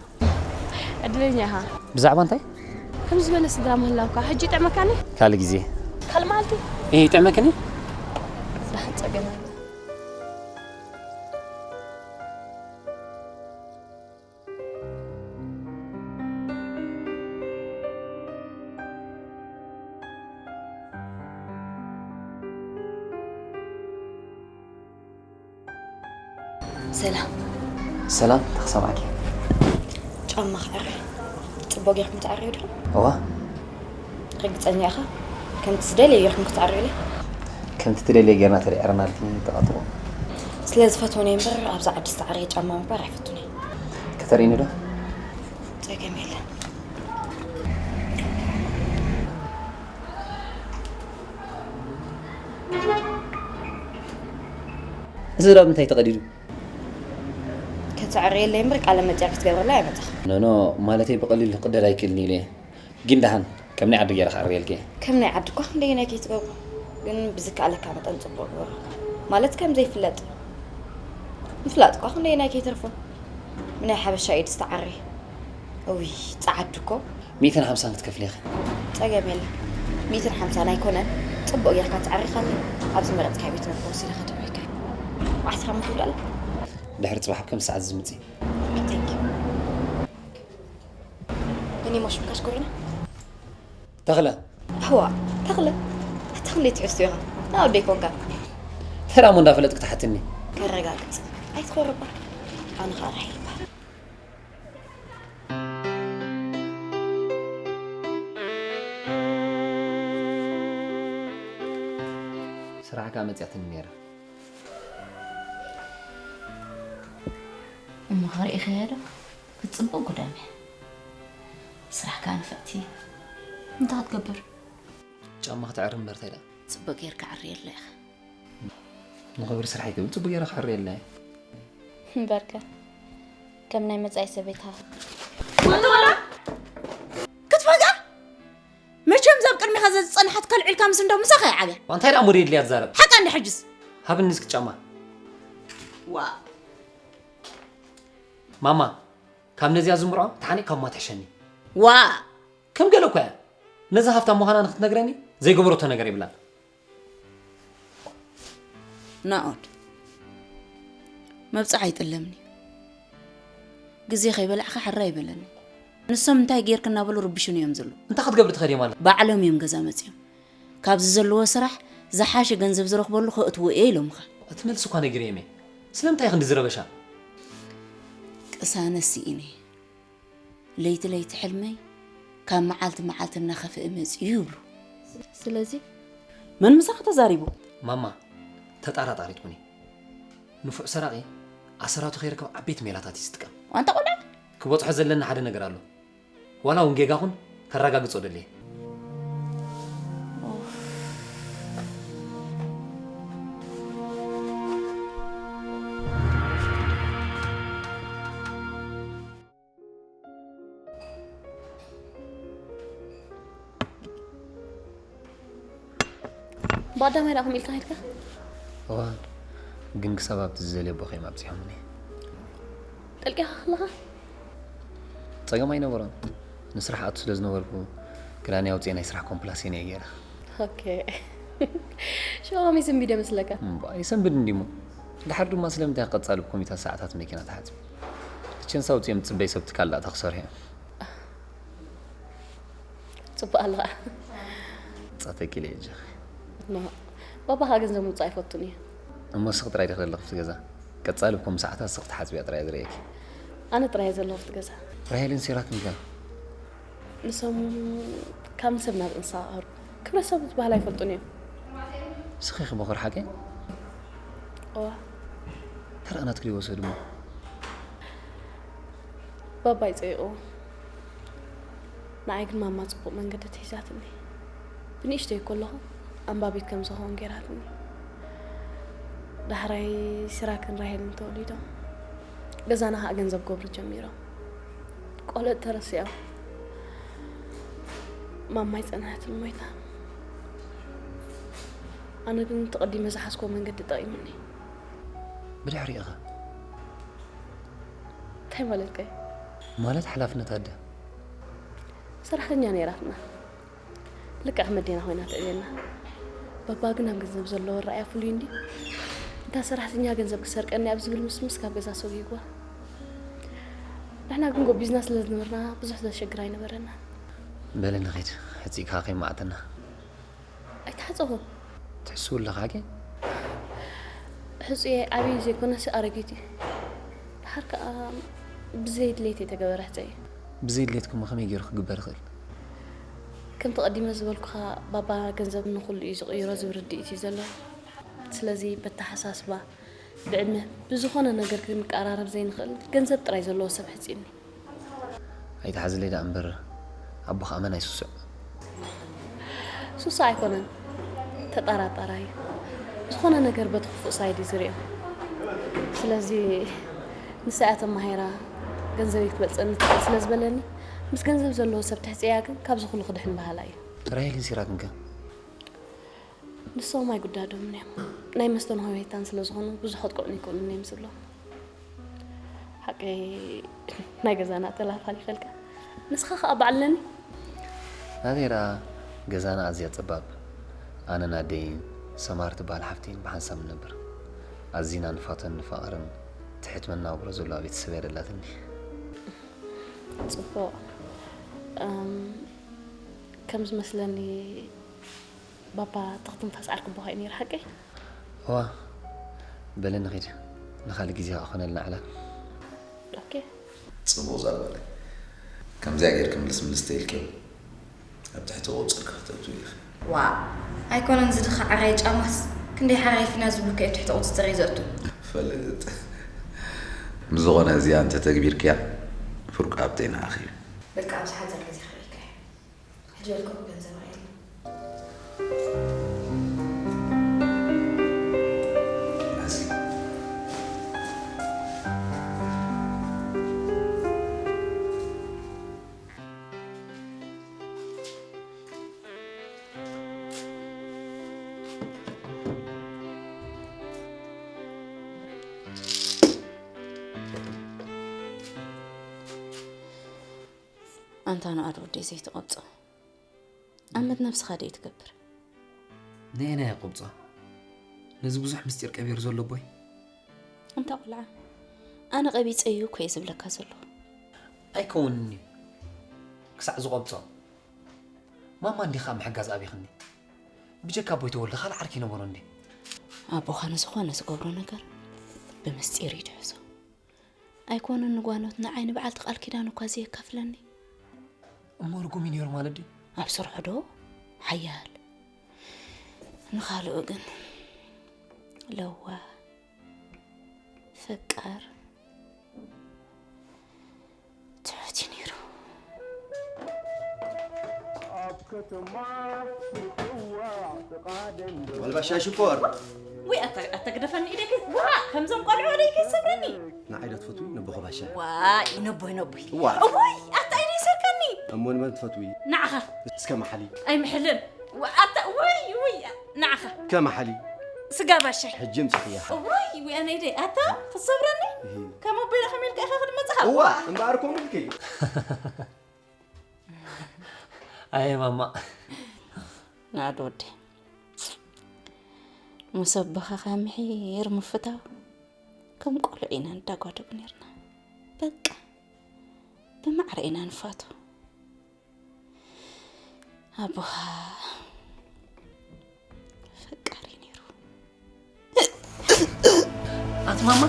ዕድለኛ ኢኻ። ብዛዕባ እንታይ? ከምዚ ዝበለ ስድራ ምህላውካ ሕጂ ይጥዕመካኒ? ካልእ ግዜ። ካልእ መዓልቲ? እህ፣ ይጥዕመክኒ? ጸገም የለን። ሰላም። ሰላም፣ ተኽሰማዕኪ። ጫማ ክዕሪ። ጽቡቕ ጌርኩም ትዓርዩ ዲኹም? እዋ። ርግጸኛ ኢኻ? ከምቲ ዝደልየ ጌርኩም ክትዓርዩለይ? ከምቲ ትደልየ ጌርና ተደዒርናልኪ ተቐጥቦ። ስለ ዝፈትወን እየ እምበር፣ ኣብዛ ዓዲ ዝተዓረየ ጫማ ምግባር ኣይፈቱን እየ። ከተርእይኒ ዶ? ጸገም የለን። እዚ ዶ ኣብ ምንታይ ተቐዲዱ? ክትዕርየለይ እምበር ቃለ መጠይቕ ክትገብረለይ ኣይመጻኹ። ኖ፣ ኖ፣ ማለተይ ብቐሊሉ ክቕደድ ኣይክእልን ኢለ እየ። ግን ደሓን፣ ከም ናይ ዓዲ ገይረ ክዕርየልኪ እየ። ከም ናይ ዓዲ እኳ ክንደየናይ ከይትገብሮ። ግን ብዝከኣለካ መጠን ጽቡቕ ግበሮ። ማለት ከም ዘይፍለጥ። ምፍላጥ እኳ ክንደየናይ ከይተርፎ። ብናይ ሓበሻ ኢድ ዝተዓረየ። እውይ፣ ጸዓዱ እኮ። ሚእትን ሓምሳን ክትከፍሊ ኢኺ። ጸገም የለን። ሚእትን ሓምሳን ኣይኮነን፣ ጽቡቕ ጌርካ ትዓሪኻኒ። ኣብ ዝመረጽካዮ ቤት መግቢ ወሲደ ከድምዕካ። ዓስራ ምኽዱ ኣላ። ድሕሪ ጽባሕ ኣብ ከምዚ ሰዓት ዝምጽእ። Thank you። እኔ ማሽን ካሽ ጎሪና? ተኽለ። ኣሕዋ፣ ተኽለ። ኣታ ክንደይ ትሕዝቶ ኢኻ? ናብ ደይ ኮንካ። ተራሞ እንዳፈለጥክ ትሓትኒ። ከረጋግጽ። ኣይትኾርባ። ኣነ ኸኣ ራሄል እበሃል። ስራሕካ መጽያትኒ ነይራ። እሞ ኸርእይኸያ ዶ? ክትጽብቕ ጉዳም እያ። ስራሕካ ንፍዕቲ። እንታይ ክትገብር? ጫማ ክትዕሪ እምበር እንታይ ደኣ? ጽቡቕ ጌርካ ዕርየላ ኢኻ። ንኽብሪ ስራሐይ ክብል ጽቡቕ ጌረ ክዕርየላ እየ። እምበርከ፣ ከም ናይ መጻኢ ሰበይትኻ። ክትፈጋ? መቸም ዛብ ቅድሚኻ ዘዝጸንሓት ከልዒልካ ምስ እንዶ ምሳኻ ይዓብያ። እንታይ ደኣ ሞዴል ድያ ትዛረብ? ሓቃ እንዲ ሕጅስ? ሃብኒ እስኪ ጫማ። ዋ። ማማ፣ ካብ ነዚኣ ዝምርዖ ተሓኒቕ ካብ ማ ትሕሸኒ። ዋ። ከም ገለ እኮ እያ። ነዛ ሃብታም ምዃና ንክትነግረኒ ዘይገበረቶ ነገር የብላን። ናኦድ፣ መብጽዓ ኣይጥለምኒ። ግዜ ከይበላዕካ ሕራ ኣይበለኒ። ንሶም እንታይ ጌርክ እናበሉ ርብሹን እዮም ዘለዉ። እንታይ ክትገብሪ ትኸዲ ማለት? ባዕሎም እዮም ገዛ መጺኦም። ካብዚ ዘለዎ ስራሕ ዝሓሸ ገንዘብ ዝረኽበሉ ከእትዎ እየ ኢሎምኻ። እቲ መልሲ እኳ ነጊረዮም እየ። ስለምንታይ ክንዲ ዝረበሻ? ቅሳነት ስኢነ። ለይቲ ለይቲ ሕልመይ ካብ መዓልቲ መዓልቲ እናኸፍአ መጺኡ ይብሉ። ስለዚ መን ምሳኺ ተዛሪቡ? ማማ፣ ተጣራጣሪት ኩኒ። ንፉዕ ሰራቒ ኣሰራቱ ከይረክብ ዓበይቲ ሜላታት እዩ ዝጥቀም። ኣንታ ቆልዓ! ክበጽሖ ዘለና ሓደ ነገር ኣሎ። ዋላ እውን ጌጋ ኹን ከረጋግጾ ደልየ። ብቐዳማይ ደኣ ከምኡ ኢልካ ከይድካ? እዋ፣ ግን ክሳብ ኣብቲ ዝደልየ ኣቦ ከይም ኣብጺሖምኒ። ጠልቂኻ ከለኻ? ጸገም ኣይነበሮን። ንስራሕ ኣቱ ስለ ዝነበርኩ፣ ክዳነይ ኣውጽኤ ናይ ስራሕ ኮምፕላሴን እየ ገይረ። ኦኬ። ሽዑ ከመይ ሰንቢደ መስለካ? እምባ፣ ይሰንብድ እንዲሞ። ድሓር ድማ ስለምንታይ ቀጻሊ ብኮሚታት ሰዓታት መኪና ተሓጽቢ? ሊቸንስ ኣውጽኦም ጽበይ ሰብ ትካል ደኣ ተኽሰርሑ እዮም። ጽቡቕ ኣለኻ። ጻተኪ ኢለ እየ እጃኺ። ኖ። ባባኻ ገንዘብ ምውጻእ ኣይፈቱን እየ። እሞ ስኽ ጥራይ ዲኺ ዘለኺ ኣብቲ ገዛ? ቀጻሊ ብከም ሰዓታት ስኽ ትሓጽብያ ጥራይ እየ ዝርእየኪ። ኣነ ጥራይ እየ ዘለኹ ኣብቲ ገዛ። ራሄልን ሲራክን ከ? ንሶም ካብ ንሰብ ናብ እንስሳ ክቐርቡ። ክብረት ሰብ ዝበሃል ኣይፈልጡን እዮም። ንስኺ ኢኺ በኹር ሓቀይ? እዋ። ተረኣ ናትኪ ዶ ይወሰድ እሞ? ባባይ ጸይቑ። ንዓይ ግን ማማ ጽቡቕ መንገዲ ኣትሒዛትኒ። ብንእሽተይ ከለኹ ኣንባቢት ከም ዝኸውን ገይራትኒ። ዳሕራይ ሲራክን ራሄልን ተወሊዶም። ገዛና ኸኣ ገንዘብ ክገብሩ ጀሚሮም። ቆልዑ ተረሲዖም። ማማይ ጸንሐትን ሞይታ። ኣነ ግን ተቐዲመ ዝሓዝኮ መንገዲ ጠቒሙኒ። ብድሕሪኡ ኸ? እንታይ ማለትካ እዩ? ማለት ሓላፍነት ኣደ። ሰራሕተኛ ነይራትና። ልክዕ ከም ኣዴና ኮይና ትዕብየና። ባባ ግን ኣብ ገንዘብ ዘለዎ ኣረኣእያ ፍሉይ እንድዩ። እንታ ሰራሕተኛ ገንዘብ ክሰርቀኒ ኣብ ዝብል ምስምስ ካብ ገዛ ሰጒግዋ። ንሕና ግን ጎቢዝና ስለ ዝነበርና ብዙሕ ዘሸግር ኣይነበረና። በሊ ንኺድ ሕፂእካ ከይማዕተና። ኣይተሓፀኹን። ትሕስው ኣለኻ ሓቂ? ሕፁየ ዓብዪ ዘይኮነሲ ኣረጊት እዩ። ድሓር ከዓ ብዘይ ድሌት የተገበረ ሕፀ እዩ። ብዘይ ድሌትኩም ከመይ ገይሩ ክግበር ይኽእል? ከምቲ ቀዲመ ዝበልኩኻ ባባ ገንዘብ ንኹሉ እዩ ዝቕይሮ ዝብል ርድኢት እዩ ዘለዎ። ስለዚ በተሓሳስባ ብዕድመ ብዝኾነ ነገር ክንቀራረብ ዘይንኽእል ገንዘብ ጥራይ ዘለዎ ሰብ ሕፂኒ። ኣይትሓዝለይ ደኣ እምበር ኣቦኻ ኣመን ኣይስሱዕ። ሱሳ ኣይኮነን ተጠራጣራይ ዝኾነ ነገር በቲ ክፉእ ሳይድ እዩ ዝሪኦ። ስለዚ ንሳያ ተማሂራ ገንዘበይ ክትበልፀኒ ትኽእል ስለ ዝበለኒ ምስ ገንዘብ ዘለዎ ሰብ ትሕፅያ ግን ካብዚ ኩሉ ክድሕን በሃላ እዩ። ራሄልን ሲራክን ከ? ንሶም ኣይጉዳዶምን እዮም። ናይ መስተን ሆሄታን ስለ ዝኾኑ ብዙሕ ከጥቅዑኒ ይክእሉን እዮም ዝብሎም። ሓቀይ ናይ ገዛና ተላፋሊፈልካ ንስኻ ከዓ በዓል ኣለኒ። ናተይ ደኣ ገዛና ኣዝያ ጸባብ፣ ኣነን ኣደይን ሰማር ትበሃል ሓፍተይን ብሓንሳብ ንነብር። ኣዚና ንፋቶን ንፋቐርን ትሕት መናብሮ ዘለዋ ቤተሰብ እያ ደላትኒ። ጽቡቕ። እም፣ ከም ዝመስለኒ ባባ ትኽትንፋስ ዓርኪ ኣቦኻ እዩ ነይሩ ሓቀይ? እዋ በለ ንኺድ ንኻልእ ግዜ ክኾነልና ዕላል። ኦኬ። ጽቡቕ ዛጓለ ከምዚኣ ጌርኪ ምልስ ምልስ ተይልኪ ኣብ ትሕቲ ቁጽርኪ ከተእትዊ ኢኺ። ዋ ኣይኮነን ዝድኻ ዓራይ ጫማስ ክንደይ ሓራይ ፊና ዝብሉካ እዩ ትሕቲ ቁጽጽር እዩ ዘእቱ። ፈልጥ ምስ ዝኾነ እዚኣ እንተተግቢርክያ ፍርቁ ኣብተይ ንዓኺ እዩ። በቃ ኣብዚ ሓፂር ግዜ ክርእየካ እየ። ሕጂ በልካ እኮ ገንዘብ የለን። መሲ ኣንታ ንኣድ ወደይ ዘይትቐብጾ ኣመት ነብስኻ ደይ ትገብር። ነየናይ ኣቆብጾ? ነዚ ብዙሕ ምስጢር ቀቢሩ ዘሎ ኣቦይ? ኣንታ ቆልዓ ኣነ ቀቢጸ እዩ እኮ እየ ዝብለካ ዘለኹ። ኣይከውንን እዩ ክሳዕ ዝቐብጾ። ማማ እንዲኻ ምሕጋዝ ኣቢኽኒ። ብጀካ ኣቦይ ተወልደ ካልእ ዓርኪ ይነበሮ እንዴ? ኣቦኻ ንዝኾነ ዝገብሮ ነገር ብምስጢር እዩ ድሕዞ። ኣይኮነን ንጓኖት ንዓይ ንበዓልቲ ቃል ኪዳን እኳ ዘየካፍለኒ። እሞ ርጉም እዩ ነይሩ ማለት ድዩ? ኣብ ስርሑ ዶ ሓያል ንኻልኡ ግን ለዋ ፈቃር ትሑት እዩ ነይሩ። ወልባሻ ሽኮር ወይ ኣታ ኣታ ግደፈኒ ኢደይ ከይ ዋ ከምዞም ቆልዑ ኢደይ ከይ ሰብረኒ ንዓይ ዶ ትፈትዊ ነቦ ኸባሻ ዋይ ነቦይ ነቦይ ዋ ወይ ኣታ ኢደይ ሰርካኒ እሞ ንመን ትፈትዊ ንዓኻ እስከ መሓሊ ኣይምሕልን ዋ ኣታ ወይ ወይ ንዓኻ ከመሓሊ ስጋ ባሻይ ሕጂ ምፅኽያ ወይ ወይ ኣነ ኢደይ ኣታ ክትሰብረኒ ከም ኣቦይና ከመይ ኢልካ ኢኻ ክትመፅኻ እዋ እምበኣር ከምኡ ኢልኪ ኣየ ማማ ናዶ ወዲ ምስ ኣቦኻ ምሒር ምፍታው ከም ቆልዑ ኢና ንዳጓደብ ነርና። በቃ ብማዕረ ኢና ንፋቶ። ኣቦኻ ፈቃሪ ነይሩ። ኣቲ ማማ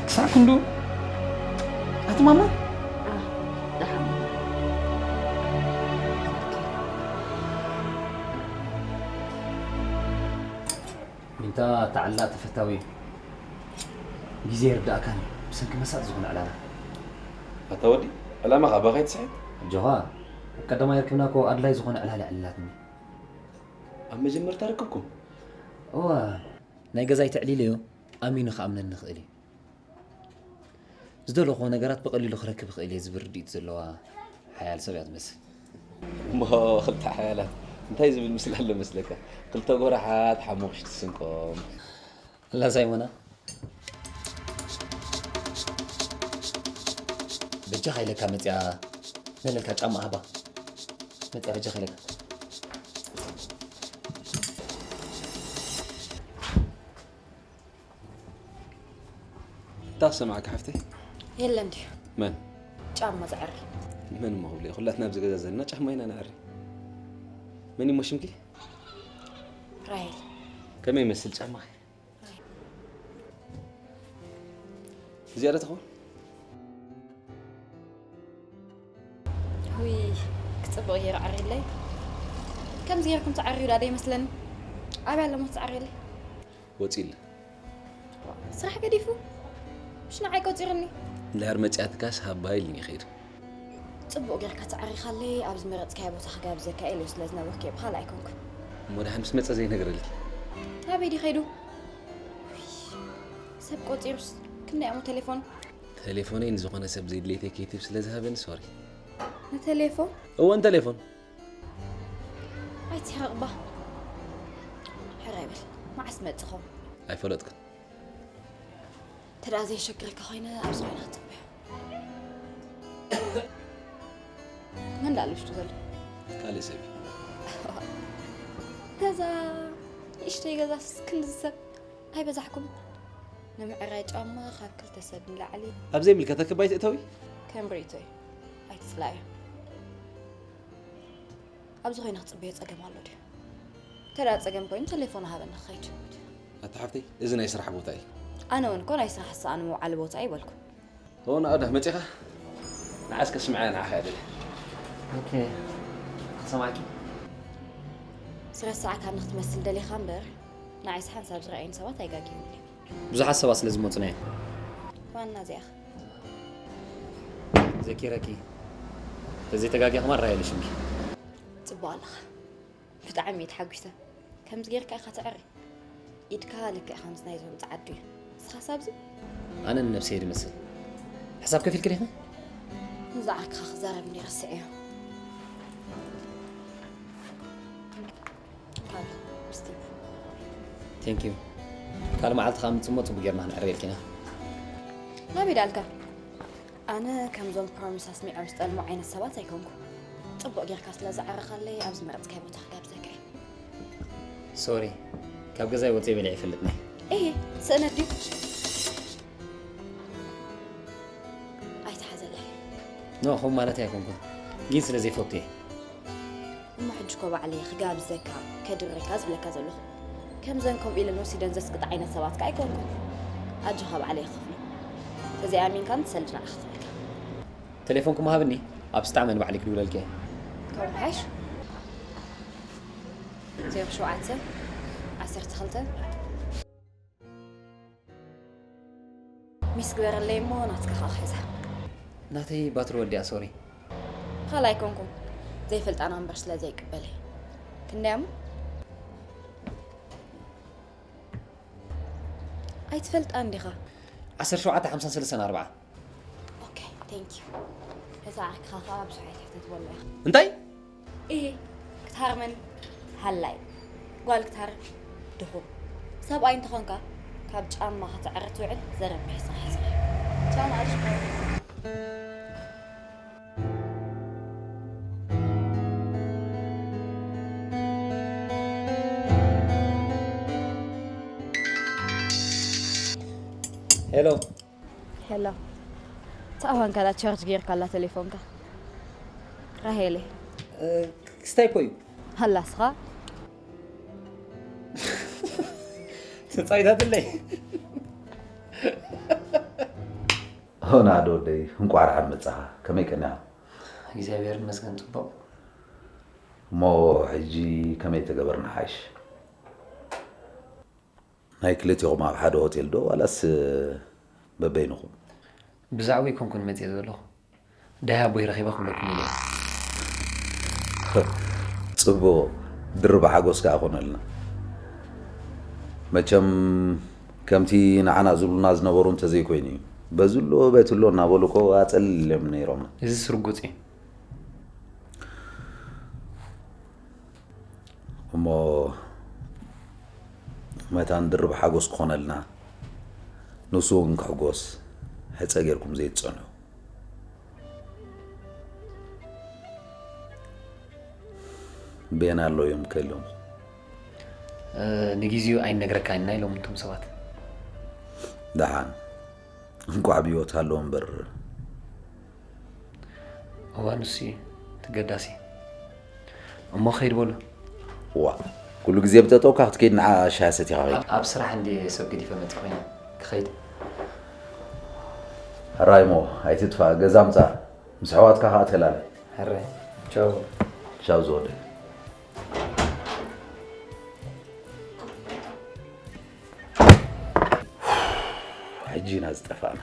ክሳዕ ክንዱ ኣቲ ማማ ሚንታ ተዓላ ተፈታዊ እዩ። ግዜ ይርዳእካን እዩ ብሰንኪ መሳጥ ዝኾነ ዕላላ። ኣታ ወዲ ዕላማ ካባኻ ይትስሕት። ኣጆኻ ኣብ ቀዳማይ ርክብና እኮ ኣድላይ ዝኾነ ዕላል ዕልላትኒ። ኣብ መጀመርታ ርክብኩም እዋ ናይ ገዛይ ተዕሊለዮ ኣሚኑ ክኣምነኒ ይኽእል እዩ። ዝደለኹዎ ነገራት ብቐሊሉ ክረክብ እኽእል እየ ዝብል ርድኢት ዘለዋ ሓያል ሰብ እያ ትመስል። እሞ ክልተ ሓያላት እንታይ ዝብል ምስላ ኣሎ መስለካ? ክልተ ጎራሓት ሓሙኽሽቲ ስንቆም። ኣላ ሳይሞና፣ በጃኻ ኢለካ መጽያ፣ ዘለካ ጫማ ሃባ። መጽያ በጃኻ ኢለካ። እንታይ ክሰማዕካ ሓፍተይ? የለን ድዩ? መን? ጫማ ዝዕሪ። መን እሞ ክብሎ እዩ? ኩላትና ኣብዚ ገዛ ዘለና ጫማ ኢና ንዕሪ። መን እሞ ሽምኪ? ራሄል። ከመይ ይመስል ጫማኺ? እዚኣ ዶ ትኸውን? ውይ፣ ክፅብቕ ገይሩ ዓሪለይ። ከምዚ ጌርኩም ትዓርዩ ዳ ዘይመስለኒ። ኣበይ ኣለሞ ትዓርየለይ? ወፂለ። ስራሕ ገዲፉ? ምሽ ንዓይ ቆፂርኒ። እንድሕር መፅያትካስ ሃባ ኢልኒ ይኸይድ። ፅቡቕ ጌርካ ተዓሪኻለይ፣ ኣብ ዝመረፅካዮ ቦታ ክጋብዘካ ኢለ ስለ ዝነበርኩ እየ ብኻልእ ኣይኮንኩን። እሞ ደሓን ምስ መፀ ዘይነግረልኪ? ናበይ ድዩ ከይዱ? ውይ፣ ሰብ ቆፂሩስ ክንደይ እሞ ቴሌፎን? ቴሌፎነይ ንዝኾነ ሰብ ዘይድሌተይ ከይትብ ስለ ዝሃበኒ ሶሪ። ንቴሌፎን? እወ ንቴሌፎን። ኣይትሕረቕባ። ሕራይ በል፣ መዓስ መፅኹም? ኣይፈለጥኩን። ተዳ ዘይሸግረካ ኮይነ ኣብዚ ኮይነ ክትፅበዮ። መን ዳኣ ልብሽቱ ዘሎ? ካልእ ሰብ እዩ። ገዛ ንእሽተይ ገዛስ ክንድዚ ሰብ ኣይበዛሕኩም። ንምዕራይ ጫማ ካብ ክልተ ሰብ ንላዕሊ ኣብ ዘይምልከተኪ ባይት እተዊ። ከም ርእይቶ እዩ። ኣይትፅላዮ። ኣብዚ ኮይነ ክፅበዮ ፀገም ኣሎ ድዩ? እንተ ደኣ ፀገም ኮይኑ ቴሌፎን ሃበኒ ክኸይድ። ኣታ ሓፍተይ፣ እዚ ናይ ስራሕ ቦታ እዩ። ኣነ እውን እኮ ናይ ስራሕ ሰኣን መውዓሊ ቦታ ኣይበልኩ። ሆ ንኣዳ መፂኻ ንዓስ ከስምዐ ንዓኻ እየ ደልየ። ኦኬ፣ ክሰማዕኪ። ዝረሳዕካኒ ክትመስል ደሊኻ እምበር ንዓይስ ሓንሳብ ዝረኣዩኒ ሰባት ኣይጋግዩን እዮም። ብዙሓት ሰባት ስለ ዝመፁና እዮም። ዋና እዚኣኻ። ዘኪረኪ፣ ተዘይተጋጊ ከማን ራሄል ሽምኪ። ፅቡቕ ኣለኻ። ብጣዕሚ እየ ተሓጒሰ። ከምዚ ጌርካ ኢኻ ትዕሪ። ኢድካ ልክዕ ከምዚ ናይዞም ፃዓዱ እዩ። ንስኻስ ኣብዚ? ኣነ ንነብሰይ ድመስል። ሕሳብ ከፊልኪ ዲኺ? ንዝዓርክኻ ክዛረብ እንዲ ረስዐዮ። ካብ ስቲቭ። ቴንክ ዩ። ካልእ መዓልቲ ከዓ ምፅሞ ፅቡቅ ጌርና ክንዕርየልኪ ኢና። ናበይ ዳልካ? ኣነ ከምዞም ፕሮሚስ ኣስሚዖም ዝጠልሙ ዓይነት ሰባት ኣይኮንኩ። ፅቡቅ ጌርካ ስለ ዝዓረኻለይ ኣብ ዝመረፅካይ ቦታ ክጋብዘካ እየ። ሶሪ፣ ካብ ገዛይ ወፅየ በሊዐ ይፈልጥኒ። እሂ፣ ስእነት ድዩ? ኣይትሓዘለይ። ኖ፣ ከምኡ ማለት ኣይኮንኩን፣ ግን ስለ ዘይፈቱ እየ። እሞ ሕጂ እኮ ባዕለይ ክጋብዘካ ከድረካ ዝብለካ ዘለኹ። ከምዘን ከምኡ ኢለን ወሲደን ዘስቅጣ ዓይነት ሰባት ከ ኣይኮንኩን። ኣጆኻ ባዕለይ ክኸፍሎ። ተዘይኣሚንካን ትሰልድ ንዓኻ ክኽፍለካ። ቴሌፎንኩም ሃብኒ፣ ኣብ ስጣመን ባዕለይ ክድውለልኪ እየ። ከምኡ ሓይሽ። ዜሮ ሸውዓተ ዓሰርተ ክልተ ሚስ ግበረለይ እሞ ናትካ ከዓ ክሕዛ። ናተይ ባትሪ ወዲኣ፣ ሶሪ። ካልእ ኣይኮንኩን፣ ዘይፈልጣ ናምበር ስለ ዘይቅበለይ። ክንደይ እሞ? ኣይትፈልጣን ዲኻ? ዓሰርተ ሸውዓተ ሓምሳን ሰለስተን ኣርባዓ። ኦኬ፣ ቴንክ ዩ። ነታ ዓርክኻ ከዓ ብዙሕ ኣይትሕተት በሎ ኢኻ። እንታይ? እሂ፣ ክትሃርመኒ ሃላይ። ጓል ክትሃርም ድኹም። ሰብኣይ እንተኾንካ ካብ ጫማ ክትዕሪ ትውዕል ዘረብሕ ስራሕ ኢኻ። ቻው ንኣሽቱ። ሄሎ። ሄሎ። ተኣዋንካ ዳ ቻርጅ ጌርካ ኣላ ቴሌፎንካ? ራሄለ። ክስታይ እኮ እዩ። ሃላስኻ? ተጻዊታትለይ። ሆና ዶ ወደይ፣ እንቋዕ ደሓን መጻኻ። ከመይ ቀኒኻ? እግዚኣብሔር ይመስገን ጽቡቕ። እሞ ሕጂ ከመይ ተገበርና ሓይሽ? ናይ ክልቲኹም ኣብ ሓደ ሆቴል ዶ ዋላስ በበይንኹም? ብዛዕባ ኣይኮንኩን መጽየ ዘለኹ። ዳይ ኣቦይ ረኺበ ክብለኩም ኢለ። ጽቡቕ፣ ድርብ ሓጎስ ከኣ ኮነልና። መቸም ከምቲ ንዓና ዝብሉና ዝነበሩ እንተዘይኮይኑ እዩ። በዝሎ በትሎ እናበሉ እኮ ኣጸልልዮም ነይሮም። እዚ ስርጉጽ እዩ። እሞ መታን ድርብ ሓጎስ ክኾነልና፣ ንሱ እውን ክሕጎስ ሕጸ ጌርኩም ዘይትጸንሑ። ቤን ኣሎ እዮም ከሎም። እ፣ ንግዜኡ ኣይነግረካን ኢና ኢሎም እንቶም ሰባት። ደሓን። እንቋዕ ብህይወት ሃለወ እምበር። እዋ፣ ንሱ እዩ ተገዳሲ። እሞ ኸይድ በሉ። ዋ፣ ኩሉ ግዜ ብጠጠውካ ክትከይድ ንዓ ሻሂ ሰቲኻ ኸይድ። ኣብ፣ ኣብ ስራሕ እንድየ ሰብ ገዲፈ መጺእ ኮይነ ክኸይድ። ሕራይ እሞ ኣይትጥፋእ፣ ገዛ ምጻእ። ምስ ኣሕዋትካ ኸኣ ተላለ። ሕራይ። ቻው። ቻው ዝወደይ። ሕጂ ኢና ዝጠፋእና።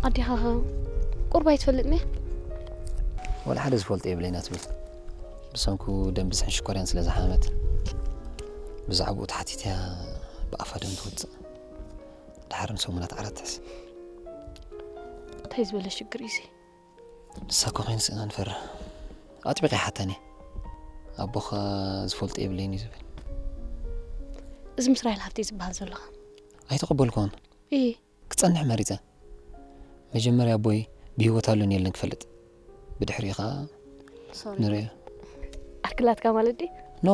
ኣዴኻ ቁሩብ ኣይትፈልጥን እያ? ወላ ሓደ ዝፈልጦ የብለይን እያ ትብል። ብሰንኩ ደም ብዝሕን ሽኮርያን ስለ ዝሓመት ብዛዕባኡ ተሓቲተያ ብኣፋ ደም ትወፅእ። ድሓር ንሰሙናት ዓራት ትሕዝ። እንታይ ዝበለ ሽግር እዩ እዚ? ንሳ እኮ ከይንስእና ንፈርሕ። ኣጥቢቐ ይሓተኒ። ኣቦኻ ዝፈልጦ የብለይን እዩ ዝብል። እዚ ምስ ራሄል ሓፍተይ ዝበሃል ዘሎ ኸ? ኣይተቐበልኩዎን። እይ። ክጸንሕ መሪጸ። መጀመርያ ኣቦይ ብህይወት ኣሎን የለን ክፈልጥ። ብድሕሪኡ ኸኣ ንርእዮ። ኣክላትካ ማለት ድዩ? ኖ፣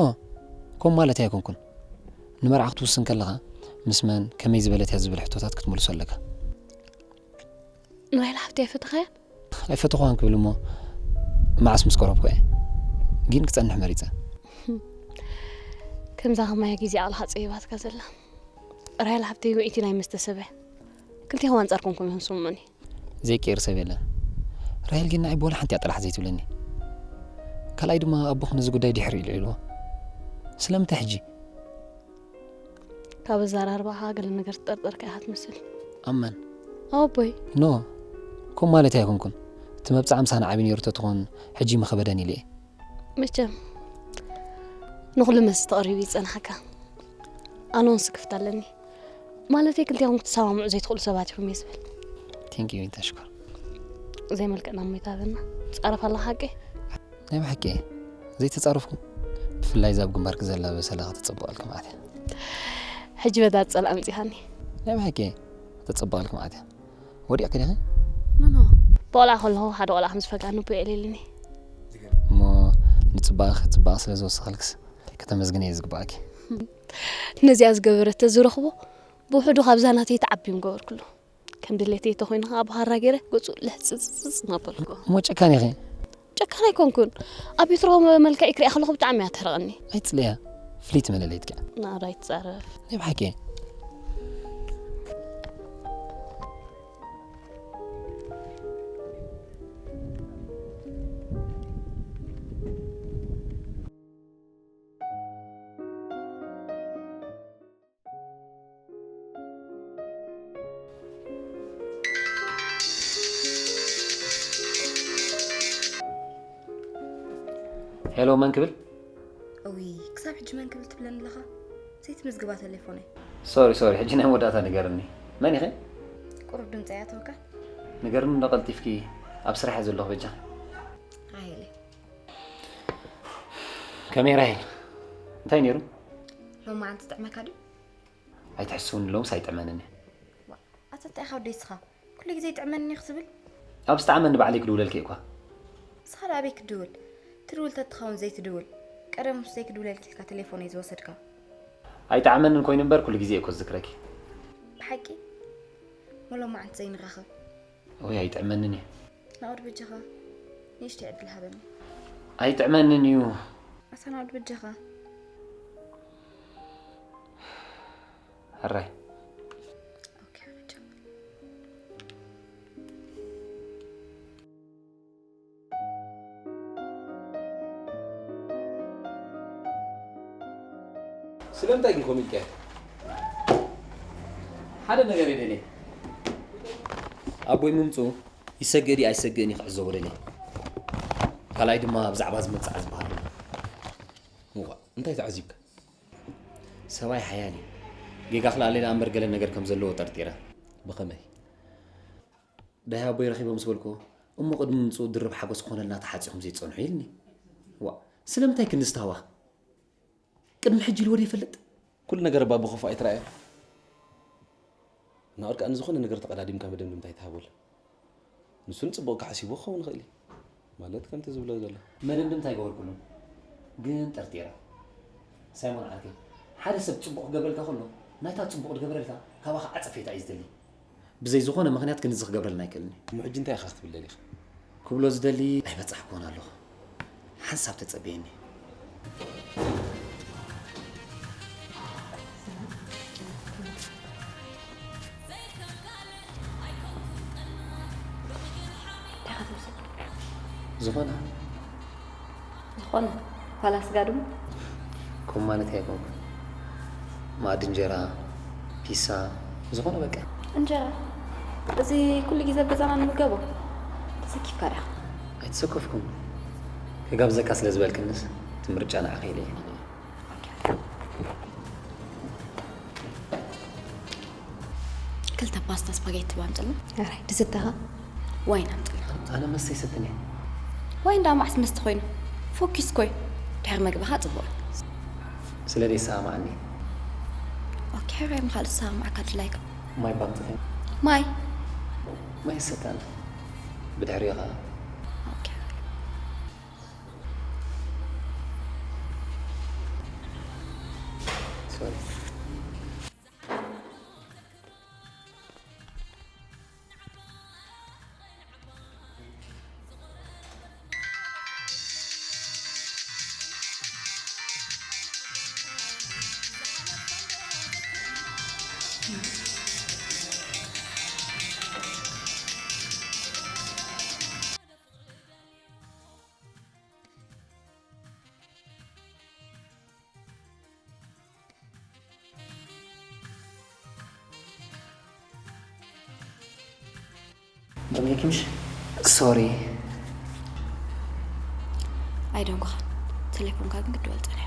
ከምኡ ማለተይ ኣይኮንኩን። ንመርዓ ክትውስን ከለኻ ምስ መን፣ ከመይ ዝበለት እያ ዝብል ሕቶታት ክትምልሶ ኣለካ። ንራሄል ሓፍተይ ኣይፈተኻያን? ኣይፈተኹዋን ክብል እሞ መዓስ ምስ ቀረብኩ እየ። ግን ክጸንሕ መሪጸ። ከምዛ ከማያ ግዜ ዓቕልኻ ጸይባትካ ዘላ። ራሄል ሓፍተይ ውዕይቲ ናይ መስተ ሰብ እያ። ክልቴኹም ኣንጻር ኮንኩም ኢኹም ስምዑኒ። ዘይቅየር ሰብ የለን። ራሄል ግን ንዓይ ብወላ ሓንቲ እያ ጥራሕ ዘይትብለኒ። ካልኣይ ድማ ኣቦኹም ነዚ ጉዳይ ድሕሪ ኢሉ ኢልዎ። ስለምንታይ ሕጂ? ካብ ኣዘራርባኻ ገለ ነገር ትጠርጠርካ ኢኻ ትመስል። ኣመን። ኣቦይ። ኖ፣ ከምኡ ማለተይ ኣይኮንኩን። እቲ መብጽዓ ምሳና ዓቢ ነይሩ ተትኾን ሕጂ ምኸበደን ኢለ እየ። መቸም ንኹሉ መስ ተቕሪቡ ይጸንሓካ። ኣነ እውን ስክፍት ኣለኒ። ማለተይ ክልቴኹም ክትሰማምዑ ዘይትኽእሉ ሰባት ኢኹም እየ ዝብል። Thank you ተሽኮር። ዘይመልክዕና እሞ ይትሃበና። ትጻረፍ ኣለኻ ሓቂ? ናይ ብሓቂ እየ። ዘይተጻረፍኩ። ብፍላይ እዛ ኣብ ግንባርኪ ዘላ በሰላ ከተጸብቐልኪ መዓት እያ። ሕጂ በታ ጸላ ኣምጺኻኒ። ናይ ብሓቂ እየ። ከተጸብቐልኪ መዓት እያ። ወዲቕኪ ዲኺ? ኖ ኖ። ብቆልዓ ከለኹ ሓደ ቆልዓ ከም ዝፈጋ ንቦ የዕሊልኒ። እሞ ንጽባቐኺ ጽባቐ ስለ ዝወሰኸልክስ ከተመስግንዮ እየ ዝግባኣኪ። ነዚኣ ዝገበረት ተዝረኽቦ ብውሕዱ ካብዛ ናተይ ትዓቢ ምገበርክሉ። ከም ድሌተይ ተኾይኑ ኸዓ ብኻራ ገይረ ገጹ ልሕጽጽጽ እናበልኩ። እሞ ጨካን ኢኺ። ጨካን ኣይኮንኩን። ኣብ ቤትሮ መልክዕ ክሪኣ ከለኹ ብጣዕሚ እያ ተሕርቐኒ። ኣይትጽልእያ። ፍልይቲ መለለይትኪ እያ። ናራ ኣይትጻረፍ። ናይ ብሓቂ እየ። ሄሎ መን ክብል? እውይ ክሳብ ሕጂ መን ክብል ትብለኒ ኣለኻ? ዘይትምዝግባ ተሌፎነይ። ሶሪ ሶሪ ሕጂ ናይ መወዳእታ ንገርኒ። መን ኢኺ? ቁሩብ ድምፂ ኣይኣተወካ? ንገርኒ እንዶ ቀልጢፍኪ ኣብ ስራሕ እየ ዘለኹ በጃኺ። ራሄል እየ። ከመይ ራሄል? እንታይ ነይሩ? ሎማዓንቲ ይጥዕመካ ድዩ? ኣይትሕስውኒ ሎምስ ኣይጥዕመንን እየ። ኣታ እንታይ ኢኻ ወደይ ንስኻ? ኩሉ ግዜ ይጥዕመኒ ክትብል? ኣብ ዝጠዓመኒ ባዕለይ ክድውለልኪ እየ እኳ። ንስኻ ደኣ ኣበይ ክትድውል? ትድውል ተትኸውን ዘይትድውል። ቀደሙስ ዘይክድውለልኪ ኢልካ ተሌፎነይ ዝወሰድካ። ኣይጠዓመንን ኮይኑ እምበር ኩሉ ግዜ እየ እኮ ዝዝክረኪ። ብሓቂ? እሞ ሎማዓንቲ ዘይንራኸብ? ወይ ኣይጥዕመንን እየ። ናኦድ በጃኻ ንእሽተይ ዕድል ሃበኒ። ኣይጥዕመንን እዩ። ኣታ ናኦድ በጃኻ። ሕራይ። ስለምንታይ ግን ከምኡ ኢልካዮ? ሓደ ነገር እየ ደልየ። ኣቦይ ምምፅኡ ይሰግእ ድዩ ኣይሰግእን እዩ ክዕዘቦ ደልየ። ካልኣይ ድማ ብዛዕባ እዚ መብጽዓ ዝበሃል ኣሎ። እዋ፣ እንታይ ተዓዚብካ? ሰብኣይ ሓያል እዩ። ጌጋ ክልኣለይ ደኣ እምበር ገለ ነገር ከም ዘለዎ ጠርጢረ። ብኸመይ? ዳይ ኣቦይ ረኺቦ ምስ በልኩዎ፣ እሞ ቅድሚ ምምጽኡ ድርብ ሓጎስ ክኾነልና ተሓጺኹም ዘይትጸንሑ ኢልኒ። ዋ፣ ስለምንታይ ክንዲ ዝተሃዋኽ? ቅድሚ ሕጂ ኢልዎ ዶ ይፈልጥ? ኩሉ ነገር ባቡ ክፉእ ኣይትረኣዮ። ናኦድ ከኣ ንዝኾነ ነገር ተቐዳዲምካ መደምደምታ ኣይትሃበሉ። ንሱ ንጽቡቕካ ሓሲቡ ክኸውን ይኽእል እዩ። ማለት ከምቲ ዝብሎ ዘሎ። መደምደምታ ኣይገበርኩሉን፣ ግን ጠርጢረ። ሳይሞን ዓርከይ፣ ሓደ ሰብ ጽቡቕ ክገብረልካ ከሎ፣ ናይታ ጽቡቕ ዝገበረልካ ካባኻ ዓጸፌታ እዩ ዝደሊ። ብዘይ ዝኾነ ምኽንያት ክንዚ ክገብረልና ኣይክእልን እዩ። እሞ ሕጂ እንታይ ኢኻ ክትብል ደሊኻ? ክብሎ ዝደሊ ኣይበጻሕኩዎን ኣለኹ። ሓንሳብ ተጸበየኒ። እንታይ ኢኻ ትመስል? ዝኾነ። ዝኾነ? ዋላ ስጋ ድሙ? ከምኡ ማለት ኣይኮንኩን። መኣዲ እንጀራ፣ ፒሳ፣ ዝኾነ በቃ። እንጀራ? እዚ ኩሉ ግዜ ኣብ ገዛና ንምገቦ? ተሰኪፍካ ዲኻ? ኣይተሰከፍኩን። ክጋብዘካ ስለ ዝበልክንስ፣ እቲ ምርጫ ንዓኺ ኢለ እየ። ክልተ ፓስታ ስፓጌቲ ኣምጽልና። ኣራይ፣ ድስትኻ? ዋይን ኣምጽልና። ኣነ መስተ ኣይሰትን እየ። ዋይን ደኣ መዓስ መስተ ኮይኑ? ፎኪስ ኮይ። ድሕሪ መግብኻ ጽቡቕ። ስለ ዘይሰማማዓኒ። ኦኬ፣ ራይ ምኻል ዝሰማማዓካ ድላይካ። ማይ ባምጽእ። ማይ? ማይ ይሰታን። ብድሕሪኡ ኸኣ። ኦኬ። ሶሪ። ደሚክምሽ? ሶሪ። ኣይደንጎኻን። ቴሌፎንካ ግን ክድወል ጸኒሑ።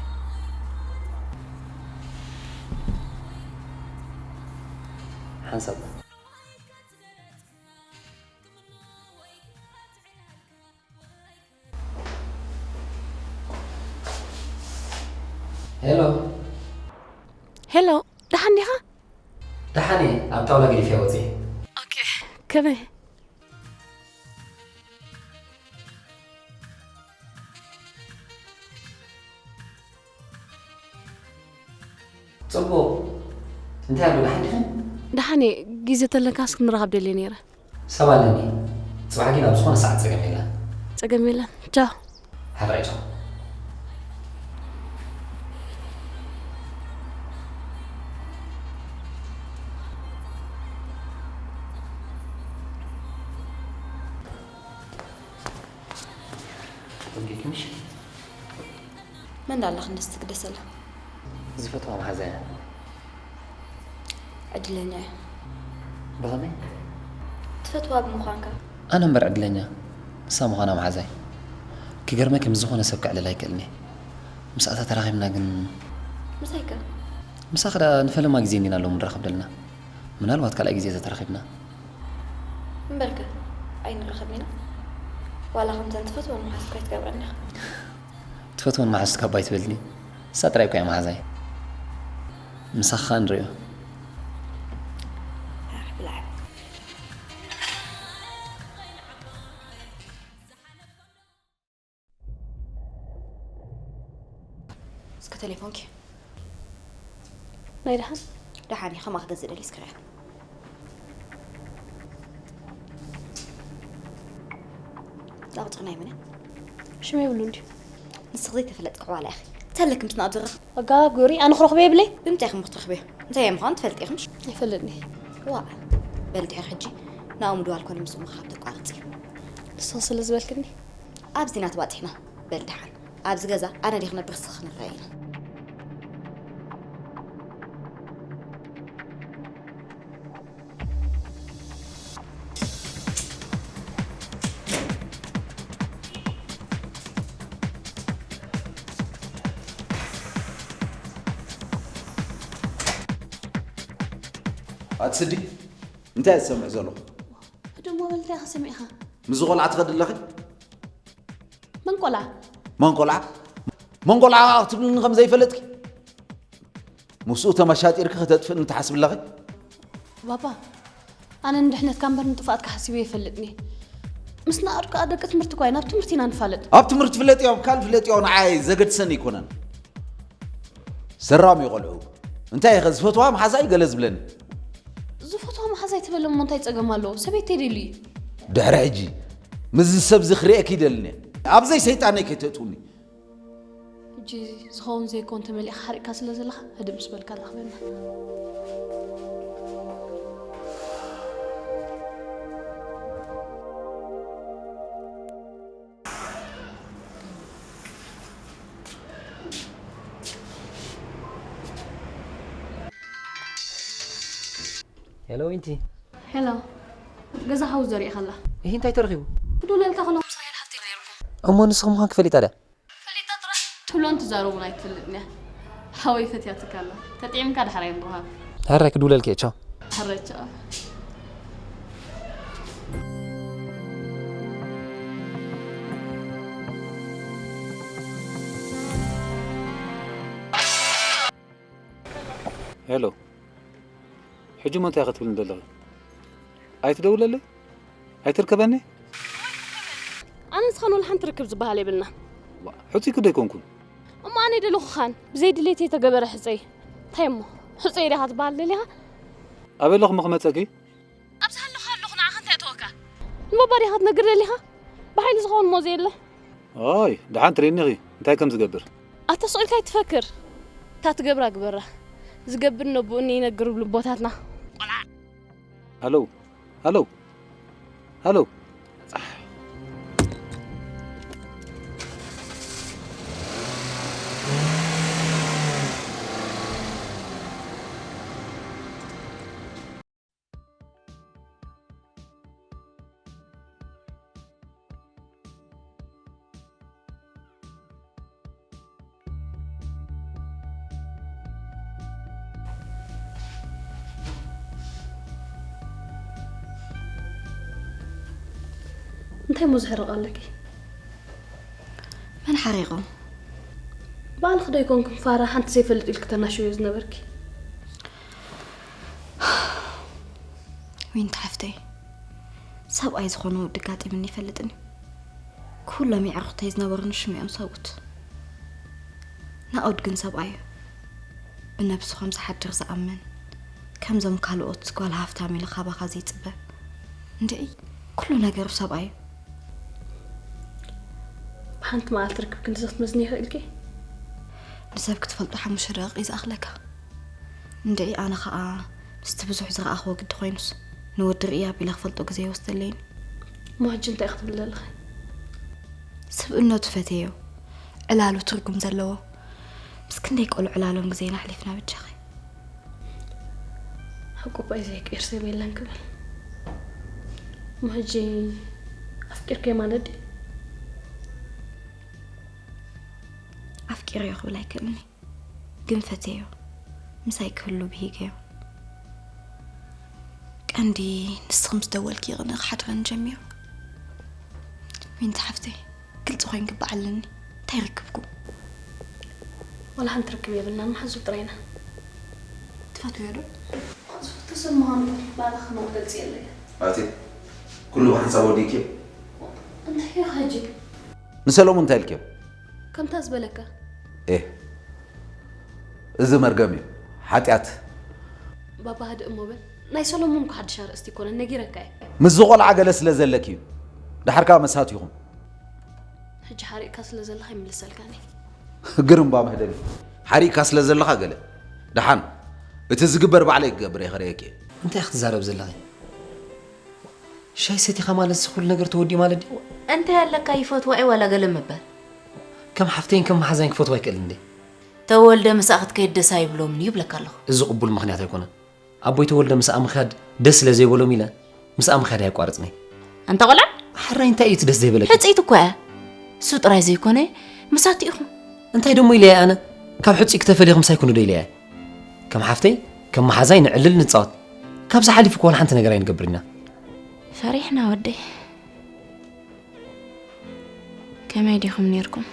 ሓንሳብ። ሄሎ። ሄሎ፣ ደሓን ዲኻ? ደሓን እየ፣ ኣብ ጣውላ ገዲፈያ ወጺኤ። ኦኬ፣ ከመይ? ጽቡቕ። እንታይ ኣሎ፣ ደሓን ዲኺ? ደሓን እየ፣ ግዜ ተለካስ ክንራኸብ ደልየ ነይረ። ሰብ ኣለኒ። ጽባሕ ግን ኣብ ዝኾነ ሰዓት ጸገም የለን። ጸገም የለን። ቻው። ሓራይ ቻው። ደንጊግምሽ? መን ዳላ ክንድስቲ ግደሰላ? ዝፈትዋ መሓዛ እያ። ዕድለኛ እያ። ብኸመይ? ትፈትዋ ብምዃንካ። ኣነ እምበር ዕድለኛ፣ ንሳ ምዃና መሓዛይ። ክገርመኪ፣ ምስ ዝኾነ ሰብ ክዕልል ኣይክእልን እየ። ምስኣታ ተራኺብና ግን። ምሳይ ከ? ምሳኺ ደኣ ንፈለማ ግዜ እንዲና ሎሚ ንራኸብ ዘለና። ምናልባት ካልኣይ ግዜ ተተራኺብና። እምበርከ፣ ኣይንራኸብን ኢና። ዋላ ከምተን ትፈትወን መሓዝትካ ኣይትገብረን ኢኻ። ትፈትወን መሓዝትካ እባ ኣይትበልኒ። ንሳ ጥራይ እኮ እያ መሓዛይ። ምሳኻ ንርእዮ። እስከ ቴሌፎንኪ። ናይ ደሓን? ደሓን እየ፣ ከማኺ ገዝእ ደልየ እስከ ርኣያ። እዛ ቁጽሪ ናይ መን እያ? ሽም የብሉን ድዩ? ንስኺ ዘይተፈለጥኪ ዋላ ኢኺ። እንተለኪ ምስ ናብዚ ረኽ- ኣጋባብ ግብሪ ኣነ ክረኽቦ የብለይ? ብምንታይ ኢኺ እሞ ክትረኽብዮ? እንታይ እየ ምዃኑ ትፈልጢ ኢኺ ምሽ? ኣይፈልጥን እየ። ዋእ። በል ድሕሪ ሕጂ ናብኡ ምድዋል ኮነ ምስ እሞ ካብ ተቋርጺ። ንስኺ ስለ ዝበልክኒ? ኣብዚ ኢና ተባጺሕና። በል ደሓን። ኣብዚ ገዛ ኣነ ድየ ክነብር ንስኺ ክንረኣይ ኢና። ኣቲ ስዲ፣ እንታይ እየ ዝሰምዕ ዘለኹ? ህድሞ በል፣ እንታይ ኢኻ ሰሚዕኻ? ምስዚ ቆልዓ ትኸዲ ኣለኺ? መን ቆልዓ? መን ቆልዓ? መን ቆልዓ ክትብልኒ ከም ዘይፈለጥኪ? ምስኡ ተመሻጢርኪ ከተጥፍእኒ ትሓስቢ ኣለኺ? ባባ፣ ኣነ ንድሕነትካ እምበር ንጥፍኣትካ ሓሲበ ኣይፈልጥን እየ። ምስ ንኣድ ከኣ ደቂ ትምህርቲ እኳ ኢና፣ ኣብ ትምህርቲ ኢና ንፋለጥ። ኣብ ትምህርቲ ፍለጥዮ፣ ኣብ ካልእ ፍለጥዮ፣ ንዓይ ዘገድሰኒ ኣይኮነን። ሰራም እዩ ቆልዑ። እንታይ ኢኸ ዝፈትዋ መሓዛይ ገለ ዝብለኒ? ዝፈትዋ መሓዛይ ትበለ እሞ እንታይ ጸገም ኣለዎ? ሰበይተይ ደልዩ እዩ። ድሕሪ ሕጂ ምስዚ ሰብዚ ክርእየኪ ይደልን እየ። ኣብዘይ ሰይጣነይ ከይተእትውኒ። ሕጂ ዝኸውን ዘይኮን ተመሊእካ ሓሪቕካ ስለ ዘለኻ ህድእ ምስ በልካ ላኽበና። ሄሎ ዊንቲ። ሄሎ፣ ገዛ ሓው ዘሪእኻ ኣላ። ይህ እንታይ ተረኺቡ? ክድውለልካ ከለኹ ምስ ራሄል ሓፍተይ ነይርኩም። እሞ ንስኹም ምዃን ክፈሊጣ ድያ? ፈሊጣ ጥራሕ ትብሎን ትዛረቡን ኣይትፈልጥን እያ። ሓወይ ፈትያትካ ኣላ። ተጥዒምካ ዳሕራይ ንራኸብ። ሕራይ ክድውለልኪ እየ። ቻው። ሕራይ ቻው። ሄሎ፣ ሕጂ እሞ እንታይ ክትብልኒ ዘለኺ? ኣይትደውለለይ? ኣይትርከበኒ? ኣነ ንስኻን ወላ ሓንቲ ርክብ ዝበሃል የብልና። ዋ፣ ሕጹይኪ ዶ ኣይኮንኩን? እሞ ኣነ ደለኹኻን ብዘይ ድሌት የተገበረ ሕጸይ። እንታይ እሞ? ሕጸይ ዲኻ ትበሃል ደሊኻ? ኣበይ ኣለኹ እሞ ክመጸኪ? ኣብዚ ሃለኹ ሃለኹ ንዓኻ እንታይ ኣተወካ? ንባባ ዲኻ ክትነግር ደሊኻ? ብሓይሊ ዝኸውን እሞ ዘየለ። ኦይ፣ ደሓን ትርእይኒ ኢኺ እንታይ ከም ዝገብር። ኣታ ስቕ ኢልካ ኣይትፈክር። እታ ትገብራ ግበራ። ዝገብር ነቦኡ እኒ ይነግር ይብሉ ኣቦታትና። ቆልዓ። ሃሎ ሃሎ ሃሎ። እንታይ እሞ ዝሕርቕ ኣለኪ? መን ሓሪቑ? ባዕልኺ ዶ ኣይኮንክን ፋራ ሓንቲ ዘይፈልጥ ኢልኪ ተናሽውዮ ዝነበርኪ? ዊንቲ ሓፍተይ፣ ሰብኣይ ዝኾነ ወዲ ጋጢምኒ ይፈልጥን እዩ። ኩሎም የዕሩኽተይ ዝነበሩኒ ሽምኦም ሰብኡት። ናኦድ ግን ሰብኣይ እዩ። ብነብሱ ከም ዝሓድር ዝኣምን፣ ከምዞም ካልኦት ጓል ሃፍታም ኢሉ ካባኻ ዘይጽበ። እንድዒ፣ ኩሉ ነገሩ ሰብኣይ እዩ። ብሓንቲ መዓልቲ ርክብ ክንድዚ ክትመዝኒ ይኽእልኪ? ንሰብ ክትፈልጦ ሓሙሽተ ደቂቕ እዩ ዝኣኽለካ። እንድዒ ኣነ ኸኣ ምስቲ ብዙሕ ዝረኣኽዎ ግዲ ኮይኑስ ንወዲ ርእይ ኣቢለ ክፈልጦ ግዜ ይወስደለይን። እሞ ሕጂ እንታይ ክትብሊ ዘለኺ? ስብእነቱ ፈትየዮ። ዕላሉ ትርጉም ዘለዎ። ምስ ክንደይ ቆልዑ ዕላሎም ግዜና ኣሕሊፍና በጃኺ። ሓቁ እባ እዩ ዘይቅየር ሰብ የለን ክብል። እሞ ሕጂ ኣፍቂርክዮ ማለት ድዩ? ኣፍቂረዮ ክብል ኣይክእልን እየ። ግን ፈትየዮ። ምሳይ ክህሉ ብሂገዮ። ቀንዲ ንስኺ ምስ ደወልኪ እዩ ቅንኢ ክሓድረኒ ጀሚሩ። ዊንቲ ሓፍተይ፣ ግልፂ ኮይንኪ በዓልኒ። እንታይ ርክብኩም? ዋላ ሓንቲ ርክብ የብልናን፣ መሓዙት ጥራይ ኢና። ትፈትውዮ ዶ? ዝፍቶ ሰብ ምዃኑ ባዕልኻ መግለፂ የለይ። ኣቲ ኩሉ ብሓንሳብ ወዲእክዮ? እንታይ ኢኻ ሕጂ? ንሰሎሙን እንታይ ኢልክዮ? ከምታ ዝበለካ። ኤህ፣ እዚ መርገም እዩ፣ ሓጢኣት። ባባ ህድእ እሞ በል። ናይ ሰሎሙን እኮ ሓድሽ ኣርእስቲ ኣይኮነን፣ ነጊረካ እየ። ምስዚ ቆልዓ ገለ ስለ ዘለኪ እዩ። ደሓር ከኣ መሳት ኢኹም። ሕጂ ሓሪቕካ ስለ ዘለኻ ይምልሰልካን እየ። ግርምባ መህደሚ፣ ሓሪቕካ ስለ ዘለኻ ገለ። ደሓን፣ እቲ ዝግበር ባዕለይ ክገብር እየ፣ ከርእየኪ እየ። እንታይ ኢኺ ትዛረቢ ዘለኺ? ሻሂ ሰቲኻ ማለትሲ ኩሉ ነገር ተወዲኡ ማለት ድዩ? እንታይ ኣለካ ይፈትዋ እየ ዋላ ገለ ምባል። ከም ሓፍተይን ከም መሓዛይን ክፈትዋ ኣይክእልን እንዴ? ተወልደ ምሳኣ ክትከይድ ደስ ኣይብሎምን እዩ ይብለካ ኣለኹ። እዚ ቅቡል ምኽንያት ኣይኮነን። ኣቦይ ተወልደ ምሳኣ ምኻድ ደስ ስለ ዘይበሎም ኢለ ምሳኣ ምኻድ ኣየቋርጽን እየ። ኣንታ ቆልዓ ሕራይ እንታይ እዩ እቲ ደስ ዘይበለኪ? ሕጽይቲ እኮ እያ። እሱ ጥራይ ዘይኮነ ምሳቲ ኢኹም። እንታይ ደሞ ኢለያ ኣነ? ካብ ሕጹይ ክተፈልይኺ ምሳይ ኩኑ ዶ ኢለያ? ከም ሓፍተይ ከም መሓዛይ ንዕልል ንጻወት። ካብዚ ሓሊፉ እኮ ሓንቲ ነገር ኣይንገብር ኢና። ፈሪሕና ወደይ። ከመይ ዲኹም ነይርኩም?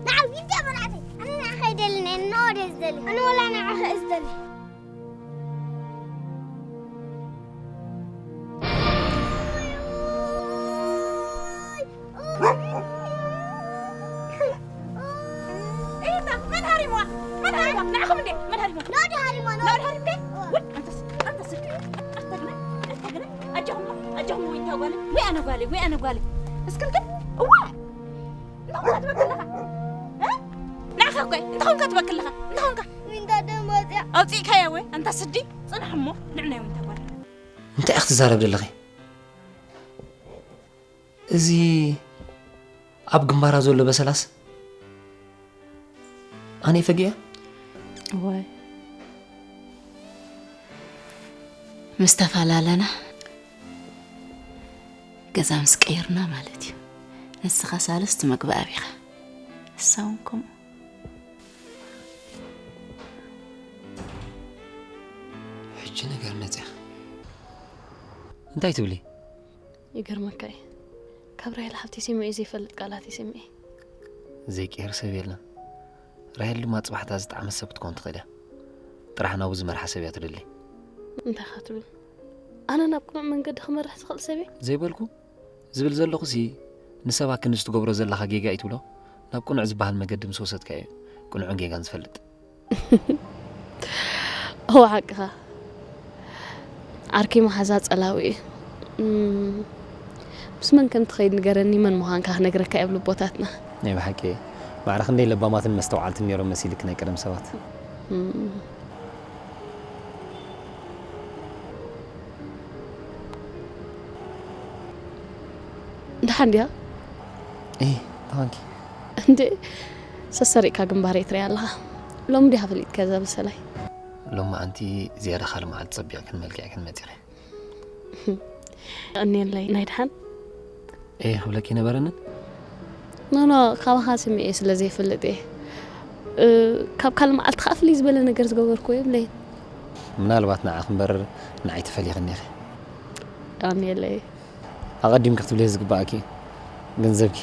ንዓኺ ሂብኪ መርዓተይ፣ ኣነ ንዓኺ ኣይደልን እየ፣ ንወደ እየ ዝደሊ። ኣነ ወላ ንዓኺ እየ ዝደሊ። እታ መን ሃሪምዋ? መን ሃሪምዋ? ንዓኹም እንዴ? መን ሃሪምዋ? ንወዲ ሃሪምዋ፣ ንወዲ ንወዲ ሃሪምዋ። ወይ፣ ኣንተስ፣ ኣንተስ፣ ኣንተ ግናይ፣ ኣንተ ግናይ። ኣጆኹም፣ ኣጆኹም፣ ወይ እታ ጓለይ፣ ወይ ኣነ ጓለይ፣ ወይ ኣነ ጓለይ። እስክልክል፣ እዋ! እንታይ ትበክል ኣለኻ? እ? ንዓኻ እኮ፣ እንታይ ኾንካ ትበክል ኣለኻ? እንታይ ኾንካ? ዊንታ ደም ወፅያ። ኣውፂእካያ ወይ? ኣንታ ስዲ፣ ፅናሕ እሞ፣ ንዕናይ ዊንታ ጓል። እንታይ ኢኺ ትዛረብ ዘለኺ? እዚ ኣብ ግንባራ ዘሎ በሰላስ ኣነ ፈጊያ? እዋይ። ምስ ተፈላለና፣ ገዛ ምስ ቀየርና ማለት እዩ። ንስኻ ሳልስቲ መግቢ ኣቢኻ። ንሳ እውን ከምኡ። ሕጂ ነገር መፅያ። እንታይ ትብሊ? ይገርመካ እዩ። ካብ ራሄል ሓብቲ ስምዒ ዘይፈልጥ ቃላት እዩ ስምዒ። ዘይቅየር ሰብ የለን። ራሄል ድማ ጽባሕታ ዝጠዓመት ሰብ ክትኮን ትኽእል እያ። ጥራሕ ናብኡ ዝመርሓ ሰብ እያ ትደሊ። እንታይ ኢኻ ትብል? ኣነ ናብ ቅኑዕ መንገዲ ክመርሕ ዝኽእል ሰብ እየ? ዘይበልኩ። ዝብል ዘለኹሲ፣ ንሰባት ክንዲ ትገብሮ ዘለኻ ጌጋ እዩ ትብሎ። ናብ ቅኑዕ ዝበሃል መገዲ ምስ ወሰድካዮ፣ ቅኑዕን ጌጋን ዝፈልጥ። እወ፣ ሓቅኻ። ዓርከይ መሓዛ ጸላዊ እዩ። እም፣ ምስ መን ከም ትኸይድ ንገረኒ፣ መን ምዃንካ ክነግረካ እየ ኣብ ልቦታትና። ናይ ብሓቂ፣ ማዕረ ክንደይ ለባማትን መስተውዓልትን ነይሮም መሲልኪ ናይ ቀደም ሰባት። እም። ደሓን ድያ? እይ፣ ደሓንኪ። እንዴ፣ ሰሰሪቕካ ግንባረይ ትሪኣ ኣለኻ። ሎሚ ዲኻ ፈሊጥካ እዛ በሰላይ? ሎሚ ኣንቲ ዝያዳ ካልእ መዓልቲ ጸቢቕክን መልኪዕክን መጺኺ። የቐንየለይ፣ ናይ ደሓን? እየ ክብለኪ ኣይነበረንን? ኖ፣ ኖ፣ ካባኻ ስሚዐ ስለ ዘይፈልጥ እየ። እ፣ ካብ ካልእ መዓልቲ ከኣ ፍልይ ዝበለ ነገር ዝገበርኩዎ የብለይን። ምናልባት ንዓኺ እምበር ንዓይ ተፈሊኽኒ ኢኺ። የቐንየለይ። ኣቐዲምኪ ክትብልዮ ዝግበኣኪ እዩ። ገንዘብኪ።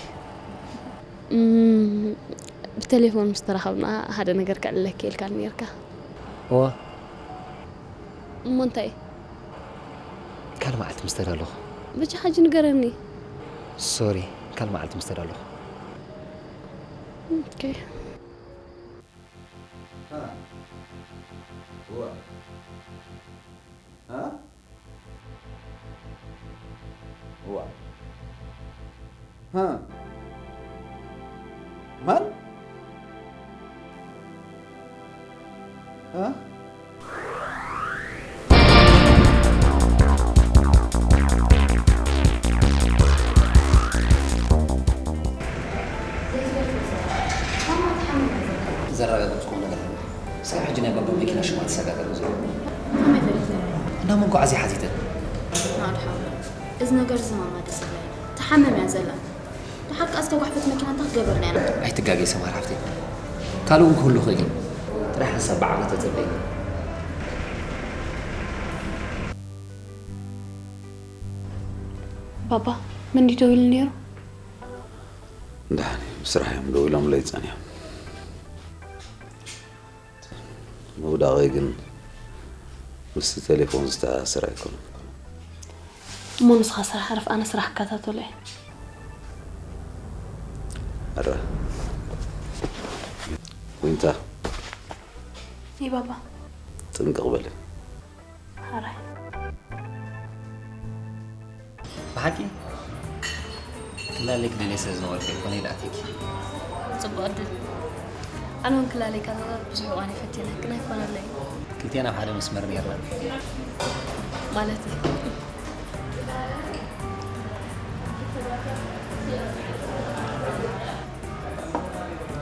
እም፣ ብቴሌፎን ምስ ተራኸብና ሓደ ነገር ከዕልለኪ ኢልካኒ ነይርካ። እወ። እሞ እንታይ? ካልእ መዓልቲ ምስ ተዳለኹ። በጃ ሕጂ ንገረኒ። ሶሪ፣ ካልእ መዓልቲ ምስ ተዳለኹ። ኦኬ። ሃ? እዋ። ሃ? እዋ። ሃ? መን? ሃ? ዘረጋገጽኩዎ ነገር ኣሎ። እስካብ ሕጂ ናይ ባባ መኪና ሽም ኣትሰጋገርን ዘሎ። ከመይ ፈሊጥካ? እንዳ መጓዓዝያ ሓቲተ። ናድሓ። እዚ ነገር እዚ ማማ ደስ ይብለኒ። ትሓምም እያ ዘላ። ደሓር ከኣ ዝተጓሕፈት መኪና እንታይ ክትገብረና እያ? ኣይትጋገይ ሰማር ሓፍተይ። ካልእ እውን ክህሉ ይኽእል እዩ። ጥራይ ሓንሳብ ብዓቕሊ ተጸበዪ። ባባ፣ መን ድዩ ደዊሉ ነይሩ? ደሓን እዩ፣ ስራሕ እዮም ደዊሎምለይ ጸኒሖም። ምውዳቐይ ግን ምስቲ ቴሌፎን ዝተኣሳሰር ኣይኮነን። እሞ ንስኻ ስራሕ ዕረፍ፣ ኣነ ስራሕ እከታተሎ እየ። ኣረ ዊንታ። ይባባ። ጥንቅቕ በሊ። ሓራይ። ብሓቂ ክላለይ ክደልየ ስለ ዝነበርኩ ኣይኮነ ኢለ ኣትየኪ። ጽቡቕ ዕድል። ኣነ እውን ክላለይ ካብ ብዙሕ እዋን እየ ፈቲነ፣ ግን ኣይኮነለይን። ክልቴና ኣብ ሓደ መስመር ነይርና። ማለት እዩ።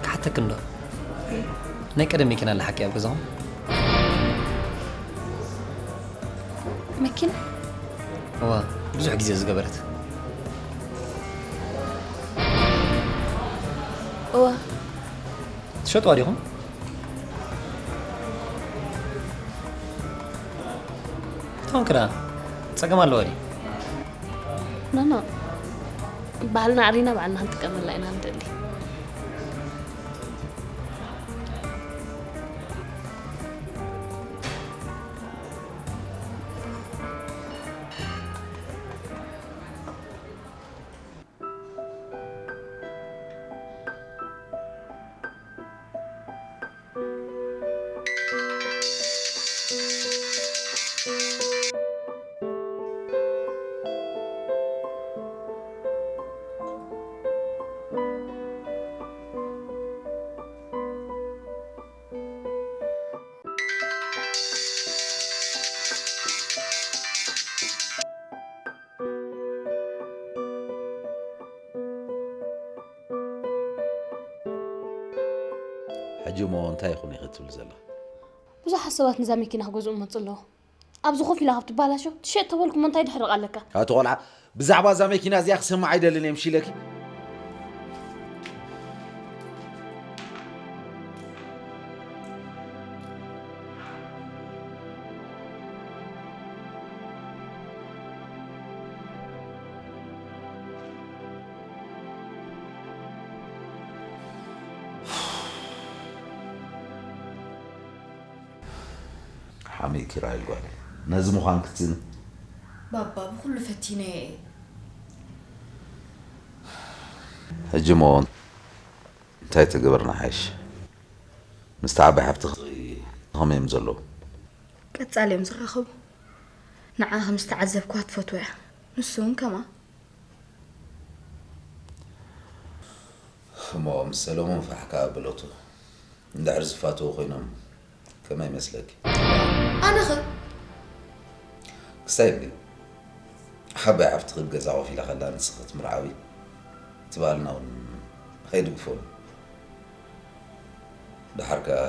ክሓተኪ እንዶ? ናይ ቀደም መኪና ኣላ ሓቂ ኣብ ገዛኹም? መኪና? እዋ፣ ብዙሕ ግዜ ዝገበረት። እዋ። ትሸጥዋ ዲኹም? ትኾን ክዳ ጸገም ኣለዋ ድዩ? ኖ፣ ኖ። ባህልና ኣዕሪና ባዕልና ክንጥቀመላ ኢና ንደሊ። ሕጂ እሞ እንታይ ይኹን ኢኺ ትብሊ ዘለኺ? ብዙሓት ሰባት ነዛ መኪና ክገዝኡ ይመጹ ኣለዉ። ኣብዚ ኮፍ ኢላ ካብ ትበላሾ ትሸጥ ተበልኩ እሞ እንታይ ድሕርቕ ኣለካ? ኣቲ ቆልዓ፣ ብዛዕባ እዛ መኪና እዚኣ ክሰምዕ ኣይደልን እየ፣ ምሽ ኢለኪ። ሓሚእኪ ራሄል ጓለይ፣ ነዚ ምዃን ክትስእኒ። ባባ፣ ብኹሉ ፈቲነ እየ። ሕጂ እሞ እንታይ ተገበርና ሓይሽ? ምስቲ ዓባይ ሓፍትኺ ከመይ እዮም ዘለዉ? ቀጻሊ እዮም ዝራኸቡ። ንዓ ከም ዝተዓዘብኳ ትፈትዎ እያ። ንሱ እውን ከምኣ። እሞ ምስ ሰሎሞን ፋሕ ከኣ በለቶ። እንድሕር ዝፋተዉ ኮይኖም ከመይ ይመስለኪ? ኣነኸ? ክሳይ ግን ሓባይ ሓፍትኺ ኣብ ገዛ ኮፍ ኢላ ከላ ንስኺ ክትምርዓዊ እቲ ባህልና እውን ኣይድግፎን። ደሓር ከኣ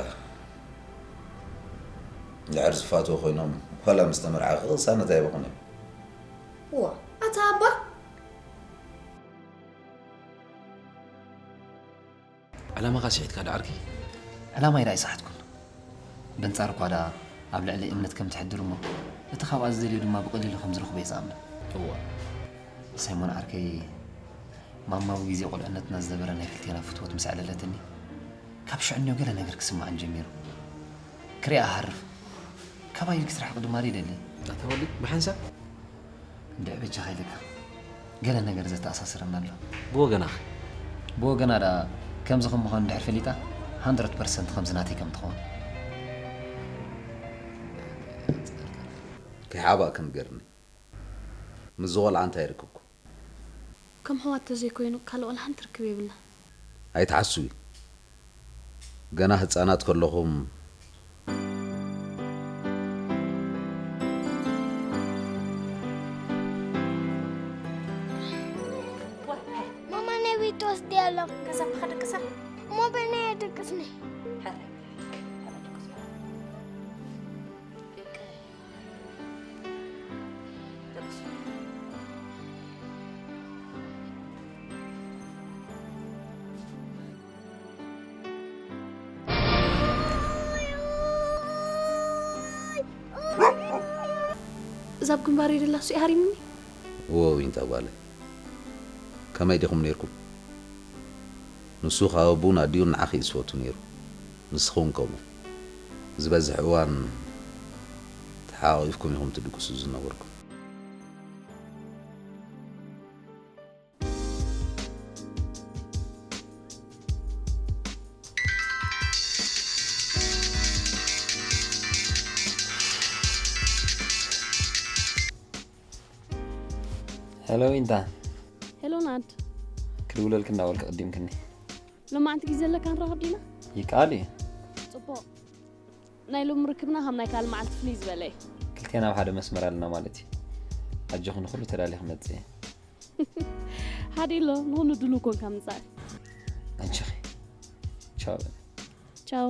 እንድሕር ዝፋተዉ ኮይኖም ዋላ ምስ ተመርዓ ክቕሳነት ኣይበኹን እዮም። እዋ፣ ኣታ ኣባ? ዕላማኻ ስሒትካ ዶ ዓርከይ? ዕላማይ ደኣ ኣይሰሓትኩን። በንጻሩ እኳ ደኣ ኣብ ልዕሊ እምነት ከም ትሕድር እሞ፣ እቲ ካብኣ ዝደልዮ ድማ ብቐሊሉ ከም ዝረኽቦ እየ ዝኣምን። እወ። ሳይሞን ዓርከይ፣ ማማ ኣብ ግዜ ቁልዕነትና ዝነበረ ናይ ክልቴና ፍትወት ምስ ኣዕለለትኒ፣ ካብ ሽዕንዮ ገለ ነገር ክስምዓኒ ጀሚሩ። ክሪኣ እሃርፍ። ካባይ ክትርሕቕ ድማ ይደሊ። ኣታ ወዲ፣ ብሓንሳብ? እንድዒ በጃኻ ኢለካ። ገለ ነገር ዘተኣሳስረና ኣሎ። ብወገናኸ? ብወገና ደኣ ከምዚ ከም ምዃኑ እንድሕር ፈሊጣ፣ ሃንድረድ ፐርሰንት ከምዚ ናተይ ከም ትኸውን። ከይሓባእ ክንገርኒ። ምስዚ ቆልዓ እንታይ ይርክብኩም? ከም ኣሕዋት ተዘይኮይኑ ካልእ ቆልዓ ሓንቲ ርክብ የብልና። ኣይትሓስዊ። ገና ህጻናት ከለኹም ማማ ናይ ቤት ትወስዲ ኣሎ። ገዛ ብኸደቅሳ? እሞ በናይ ኣደቅስኒ። እዛ ኣብ ግንባረይ ደላ እሱ እዩ ሃሪምኒ። እወ ዊንታ ጓለይ፣ ከመይ ዲኹም ነይርኩም? ንሱ ካብ ኣቡን ኣዲኡን ንዓኺ እዩ ዝፈቱ ነይሩ። ንስኺ እውን ከምኡ። ዝበዝሕ እዋን ተሓቋቒፍኩም ኢኹም ትድቅሱ ዝነበርኩም። ሄሎ ዊንታ። ሄሎ ናድ። ክድውለልክ እናበልክ ቅዲምክኒ። ሎማዓንቲ ግዜ ኣለካ ንራኸብ ዲና? ይከኣል እዩ። ጽቡቕ። ናይ ሎሚ ርክብና ካብ ናይ ካልእ መዓልቲ ፍልይ ዝበለ እዩ። ክልቴና ኣብ ሓደ መስመር ኣለና ማለት እዩ። ኣጆኺ ንኹሉ ተዳልየ ክመጽእ እየ። ሓዲሎ ንኹሉ ድሉው ኮንካ ምጻእ። ኣጆኺ። ቻው። ቻው።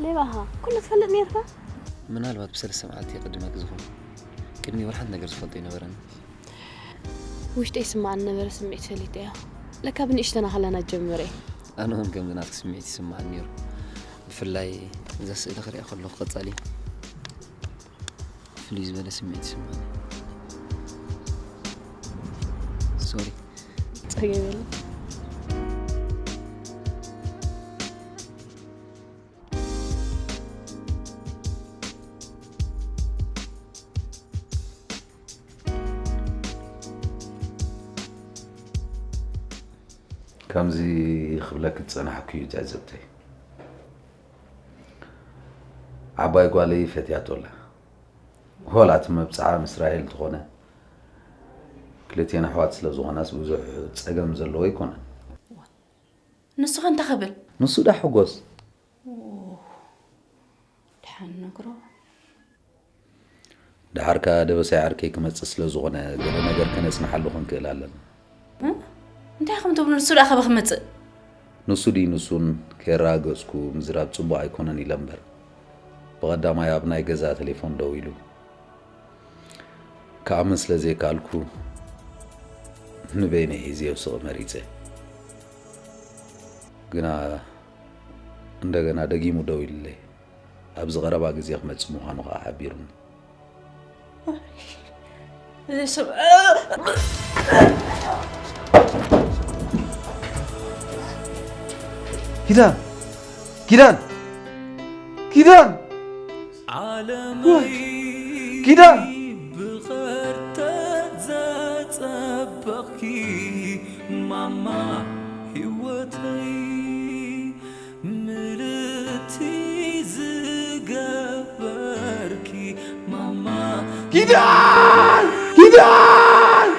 ሌባኻ ኩሉ ትፈልጥ ነርካ? ምናልባት ብሰለስተ መዓልቲ የቐድመኪ ዝኾን። ቅድሚ ወርሓት ነገር ዝፈልጦ ኣይነበረን። ውሽጠይ ይስምዓኒ ነበረ ስምዒት ፈሊጠዮ። ለካ ብንእሽተና ከለና ጀምረ። ኣነ እውን ከምዚ ናትኪ ስምዒት ይስምዓኒ ነይሩ። ብፍላይ እዛ ስእሊ ክሪኣ ከለኹ ቀጻሊ ፍልይ ዝበለ ስምዒት ይስምዓኒ። ሶሪ። ጸገም የለን። ከምዚ ክብለኪ ዝጸናሕኩ እዩ ትዕዝብተይ። ዓባይ ጓለይ ፈትያቶ ኣላ። ዋላ እቲ መብጽዓ ምስ ራሄል እንተኾነ፣ ክልቴን ኣሕዋት ስለ ዝኾናስ ብዙሕ ጸገም ዘለዎ ኣይኮነን። ንሱ ከ እንታይ ክብል? ንሱ ዳ ሕጎስ። ድሓን ነግሮ። ድሓር ከኣ ደበሳይ ዓርከይ ክመጽእ ስለ ዝኾነ ገለ ነገር ከነጽንሓሉ ክንክእል ኣለና። እንታይ ከም ትብሉ ንሱ ደኣ ከበ ክመጽእ? ንሱ ድዩ ንሱን ከየረጋገጽኩ ምዝራብ ጽቡቕ ኣይኮነን ኢለ እምበር፣ ብቐዳማይ ኣብ ናይ ገዛ ቴሌፎን ደዊሉ ክኣምን ስለ ዘይከኣልኩ ንበይነይ ሒዘዮ ስቕ መሪጸ። ግና እንደገና ደጊሙ ደዊሉለይ። ኣብዚ ቀረባ ግዜ ክመጽእ ምዃኑ ከኣ ሓቢሩኒ። እዚ ሰብ ኪዳን ኪዳን ኪዳን ዓለመይ ኪዳን ብኸርተት ዘጸበቕኪ ማማ ህይወተይ ምልእቲ ዝገበርኪ ማማ ኪዳን ኪዳን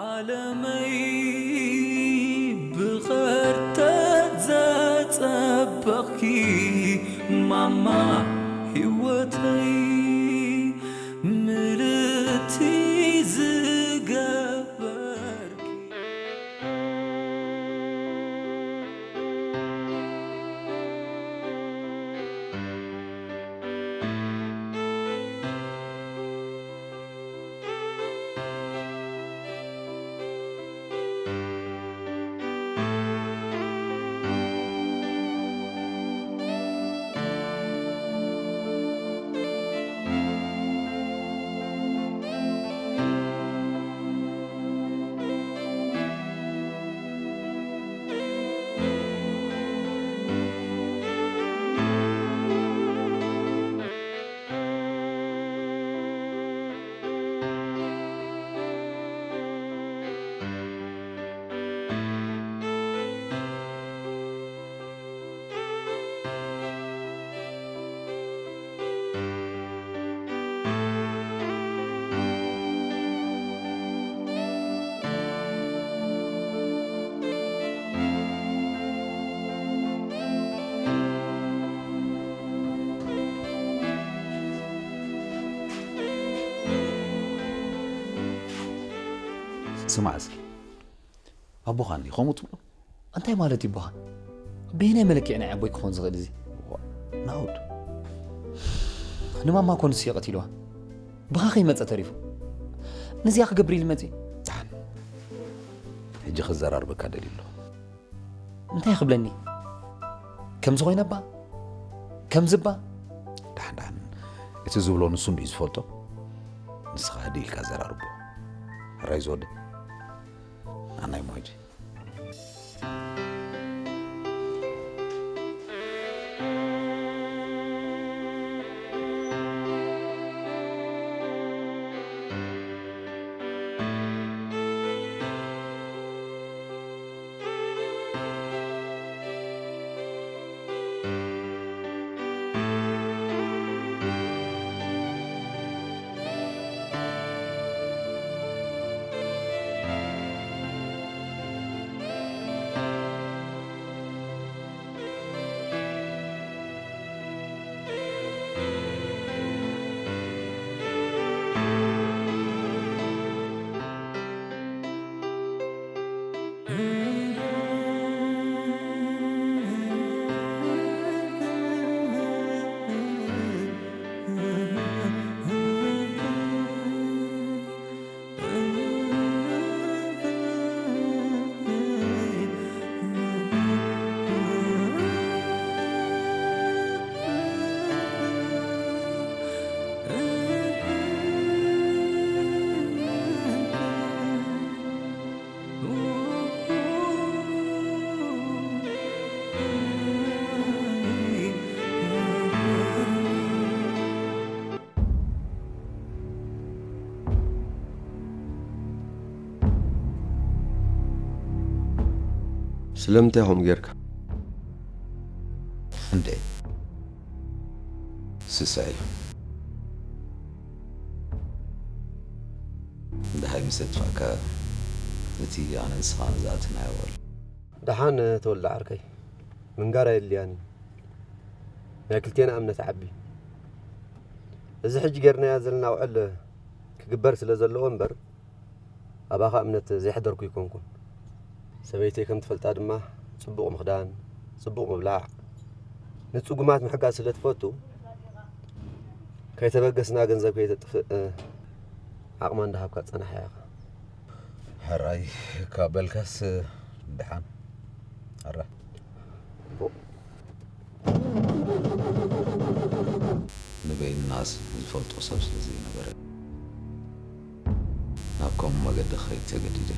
ዓለመይ ብኸርተት ዘጸበቕኪ ማማ ህይወተይ ምልእቲ ዝገበርኪ ስማዕ እስኪ፣ ኣቦኻ እንዲ ከምኡ ትብሎ? እንታይ ማለት እዩ ኣቦኻ? በየናይ መለክዒ ናይ ኣቦይ ክኾን ዝኽእል እዚ? ናውድ፣ ንማማ እኮ ንሱ እዩ ቀቲልዋ። ብኻ ከይመጸ ተሪፉ። ነዚኣ ክገብር ኢሉ መጺኡ። ደሓን፣ ሕጂ ክዘራርበካ ደልዩ ኣሎ። እንታይ ክብለኒ? ከምዚ ኮይነ እባ? ከምዚ እባ? ደሓን ደሓን፣ እቲ እቲ ዝብሎ ንሱ እንድዩ ዝፈልጦ። ንስኻ ህድእ ኢልካ ዘራርቦ። ሕራይ ዝወደ ኣናይ ሞይድ። ስለምንታይ ከምኡ ጌርካ? እንዴ? ስሳይ፣ ደሃይ ምስ ኣጥፋእካ፣ እቲ ኣነ ንስኻን ዝኣተናዮ ውዕል። ደሓን ተወልደ ዓርከይ፣ ምንጋር ኣየድልያን እዩ። ናይ ክልቴና እምነት ዓቢ። እዚ ሕጂ ጌርናዮ ዘለና ውዕል ክግበር ስለ ዘለዎ እምበር፣ ኣባኻ እምነት ዘይሕደርኩ ኣይኮንኩን። ሰበይተይ ከም ትፈልጣ ድማ ጽቡቕ ምኽዳን፣ ጽቡቕ ምብላዕ፣ ንጽጉማት ምሕጋዝ ስለ ትፈቱ፣ ከይተበገስና ገንዘብ ከይተጥፍእ ዓቕማ እንዳሃብካ ዝጸናሕካ ኢኻ። ሕራይ እካ በልካስ ደሓን። ኣረ። ንበይንናስ ዝፈልጦ ሰብ ስለ ዘይነበረ፣ ናብ ከምኡ መገዲ ክኸይድ ተገዲደ።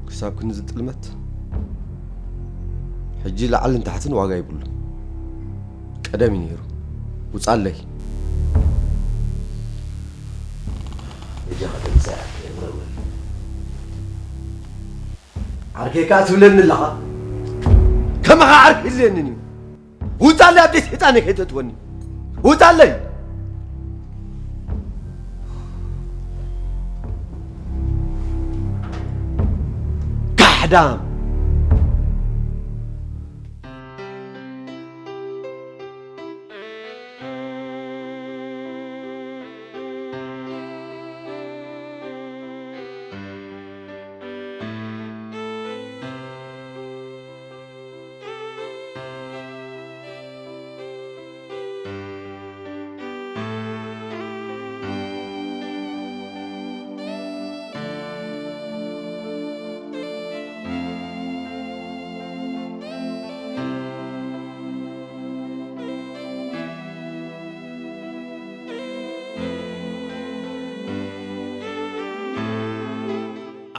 ክሳብ ክንዚ ጥልመት? ሕጂ ላዕልን ታሕትን ዋጋ የብሉን። ቀደም እዩ ነይሩ። ውጻለይ። በጃኻ ተንስእ፣ ኣይትቕረበኒ። ዓርከይ ከኣ ትብለኒ ኣለኻ? ከማኻ ዓርኪ የድልየንን እዩ። ውጻለይ፣ ኣብ ቤት ሰይጣነይ ከይተእትወኒ። ውጻለይ! ካሕዳም!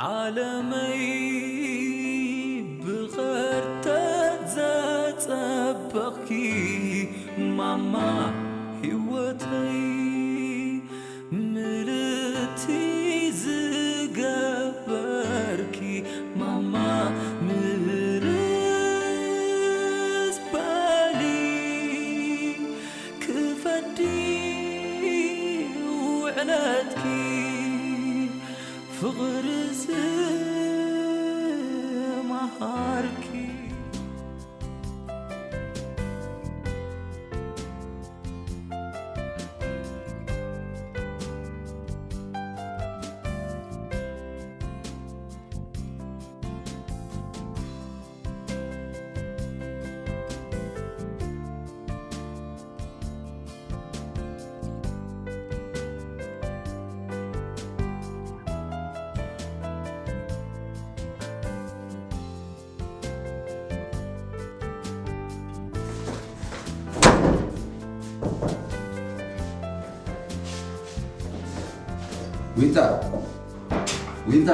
ዓለመይ ብኸርተት ዘጸበቕኪ ማማ ህይወተይ፣ ምልእቲ ዝገበርኪ ማማ ምርስ በሊ፣ ክፈዲ ውዕለትኪ ፍቕሪ ዝመሃርኪ። ዊንታ፣ ዊንታ።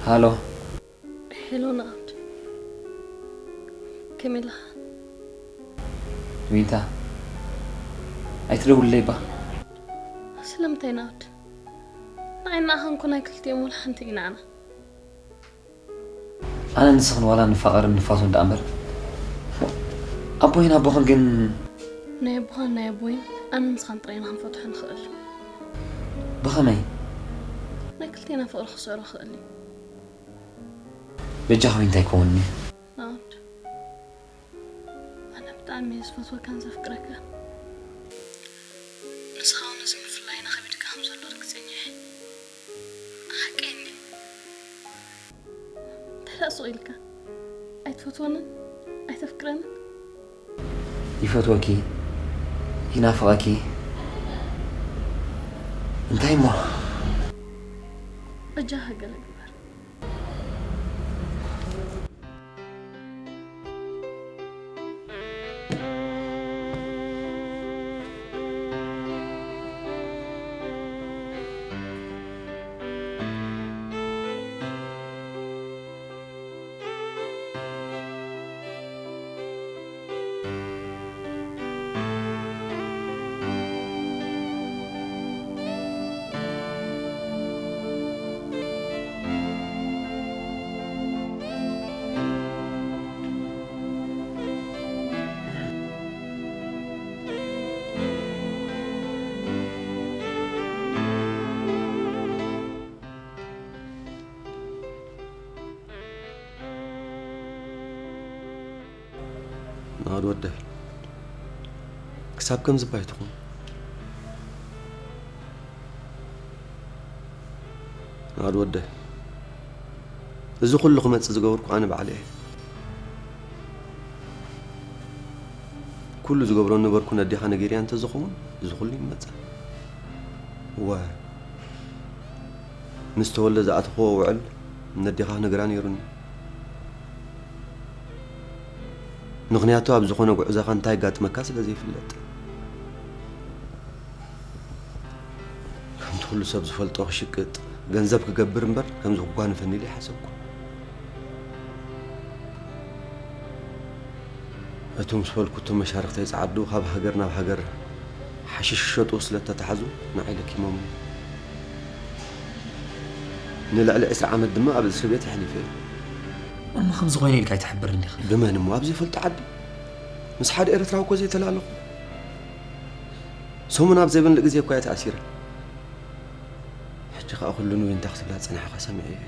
ሃሎ። ሄሎ ናውድ፣ ከመይ ኣለኻ? ዊንታ፣ ኣይትደውልለይ እባ። ስለምንታይ ናውድ? ንዓይ ንዓኻን እኮ ናይ ክልቲኦም ወላ ሓንቲ ኢና ኣና። ኣነ ንስኽን ዋላ ንፋቐርን ንፋቶን ደኣ እምበር፣ ኣቦይን ኣቦኽን ግን ናይ ኣቦኻን ናይ ኣቦይን ኣነ ንስኻን ጥራይ ኢና ክንፈትሖ ንኽእል። ብኸመይ? ናይ ክልቴና ፍቕሪ ክስዕሮ ክእል እዩ። በጃኻ ዊንታ ኣይኮንኒ። ናውድ፣ ኣነ ብጣዕሚ እየ ዝፈትወካን ዘፍቅረካን። ንስኻ እውን እዚ ምፍላይና ከቢድካ ከም ዘሎ ርግጸኛ እየ። ሓቀይ እንድዩ። እንታይ ደኣ ስቕ ኢልካ? ኣይትፈትወንን? ኣይተፍቅረንን? ይፈትወኪ፣ ይናፍቐኪ። እንታይ እሞ? በጃኻ ገለ ግበር። ናውድ ወደይ፣ ክሳብ ከምዚ እባ ኣይትኹን። ናውድ ወደይ፣ እዚ ኩሉ ክመጽእ ዝገበርኩ ኣነ ባዕለይ እየ። ኩሉ ዝገብሮ ነበርኩ ነዴኻ ነጊረያ እንተዝኸውን፣ እዚ ኩሉ ይመጽእ። እወ፣ ምስ ተወልደ ዝኣተኽዎ ውዕል ነዴኻ ክነግራ ነይሩኒ። ምኽንያቱ ኣብ ዝኾነ ጉዕዞኻ እንታይ ጋጥመካ ስለ ዘይፍለጥ። ከምቲ ኩሉ ሰብ ዝፈልጦ ክሽቅጥ፣ ገንዘብ ክገብር እምበር ከምዚ ክጓንፈኒ ኢለ ኣይሓሰብኩን። እቲ ምስ በልኩ እቶም መሻርኽተይ ጸዓዱ ካብ ሃገር ናብ ሃገር ሓሽሽ ክሸጡ ስለ እተታሕዙ ንዓይ ለኪሞምኒ። ንልዕሊ ዕስራ ዓመት ድማ ኣብ እስሪ ቤት ኣሕሊፈ እየ። እሞ ከምዚ ኮይነ ኢልካ ኣይትሕብርን ዲኻ? ብመን እሞ ኣብ ዘይፈልጦ ዓዲ? ምስ ሓደ ኤርትራዊ እኮ ዘይተላለኹ። ሰሙን ኣብ ዘይበልዕ ግዜ እኮ እየ ተኣሲረ። ሕጂ ከኣ ኩሉ ንዊንታ ክትብላ ጸኒሕኻ ሰሚዐዮ እየ።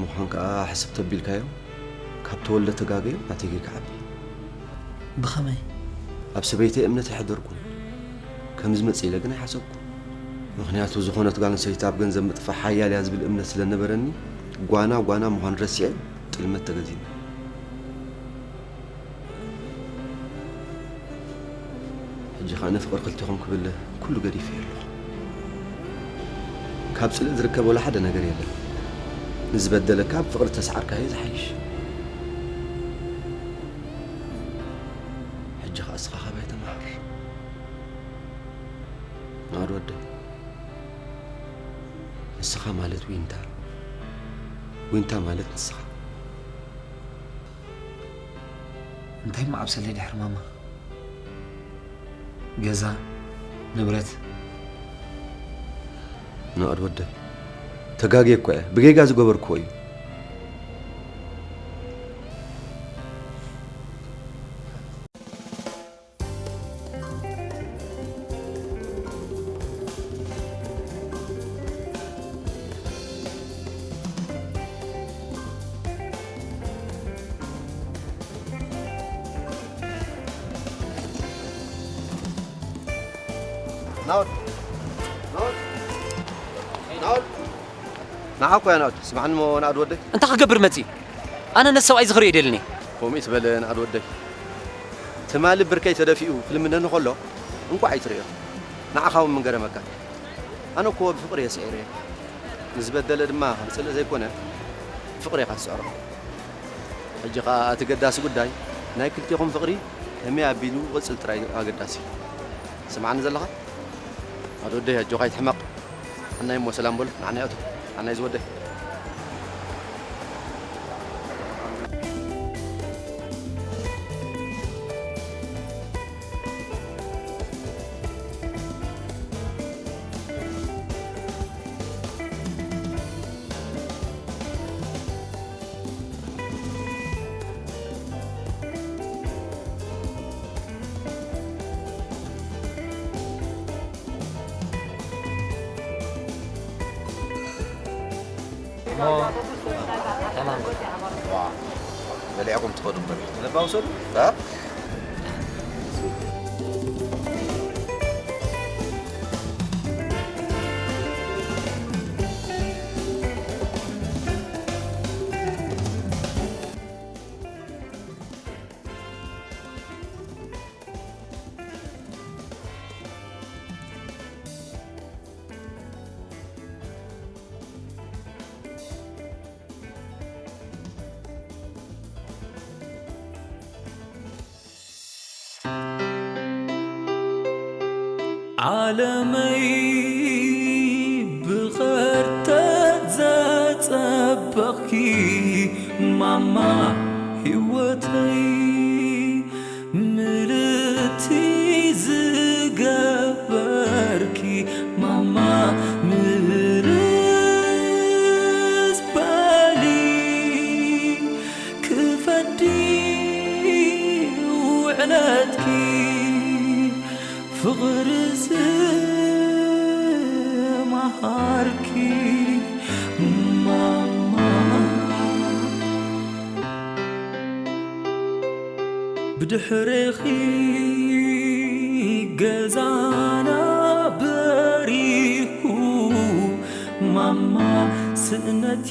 ምዃን ከኣ ሕስብ ተቢልካዮ፣ ካብ ተወልደ ተጋገዮ ናተይ ጌጋ ዓቢ። ብኸመይ? ኣብ ሰበይተይ እምነት ኣይሓደርኩን። ከም ዝመጽእ ኢለ ግን ኣይሓሰብኩን። ምኽንያቱ ዝኾነት ጓል ኣንስተይቲ ኣብ ገንዘብ ምጥፋእ ሓያል እያ ዝብል እምነት ስለ ነበረኒ፣ ጓና ጓና ምዃኑ ረሲዐ ልመት ተገዚእና። ሕጂ ኸኣ ንፍቕሪ ክልቴኹም ክብል ኩሉ ገዲፈ ኣለኹ። ካብ ጽልኢ ዝርከብ ወላ ሓደ ነገር የለን። ንዝበደለካ ኣብ ፍቕሪ ተሰዓርካዮ ዝሓይሽ። ሕጂ ኸኣ እስኻ ካባይ ተመሃር። ናኣድ ወደይ፣ ንስኻ ማለት ዊንታ፣ ዊንታ ማለት ንስኻ። እንታይ እሞ ዓብሰለይ ድሕሪ ማማ? ገዛ፣ ንብረት። ናኣድ ወደይ፣ ተጋግየ እኮ እየ። ብጌጋ ዝገበርክዎ እዩ። ናኦድ፣ ናኦድ፣ ናኦድ። ንዓኻ እኮ እያ ናኦድ። ስምዓኒ እሞ ናኦድ ወደይ። እንታይ ክገብር መጺእ? ኣነ ነቲ ሰብኣይ ዝኽሪኦ ኣይደልን እየ። ከምኡ ይትበል ናኦድ ወደይ። ትማሊ ብርከይ ተደፊኡ ክልምነኒ ከሎ እንቋዕ ኣይትርእዮ። ንዓኻ እውን ምን ገረመካ? ኣነ እኮ ብፍቕሪ እየ ስዒረዮ። ንዝበደለ ድማ ከም ጽልኢ ዘይኮነ ፍቕሪ ኢኻ ትስዕሮ። ሕጂ ኸኣ እቲ ገዳሲ ጉዳይ ናይ ክልቴኹም ፍቕሪ ከመይ ኣቢሉ ክቕጽል ጥራይ ኣገዳሲ። ስምዓኒ ዘለኻ? ኣደ ወደይ ኣጆኻ ኣይትሕመቕ። ንዓናይ እሞ ሰላም በሉ። ንዓናይ ኣቶ፣ ንዓናይ ዝወደይ። እሞ ተማም። ዋ፣ በሊዕኩም ትኸዱ እምበር። ለባ ውሰዱ። እ? ዓለመይ ብኸርተት ዘጸበቕኪ ማማ ህይወተይ ምልእቲ ዝገበርኪ ማማ ምልስ በሊ ክፈዲ ውዕለትኪ ፍቕሪ ዝመሃርኪ ማማ ብድሕሬኺ ገዛና በሪኹ ማማ ስእነት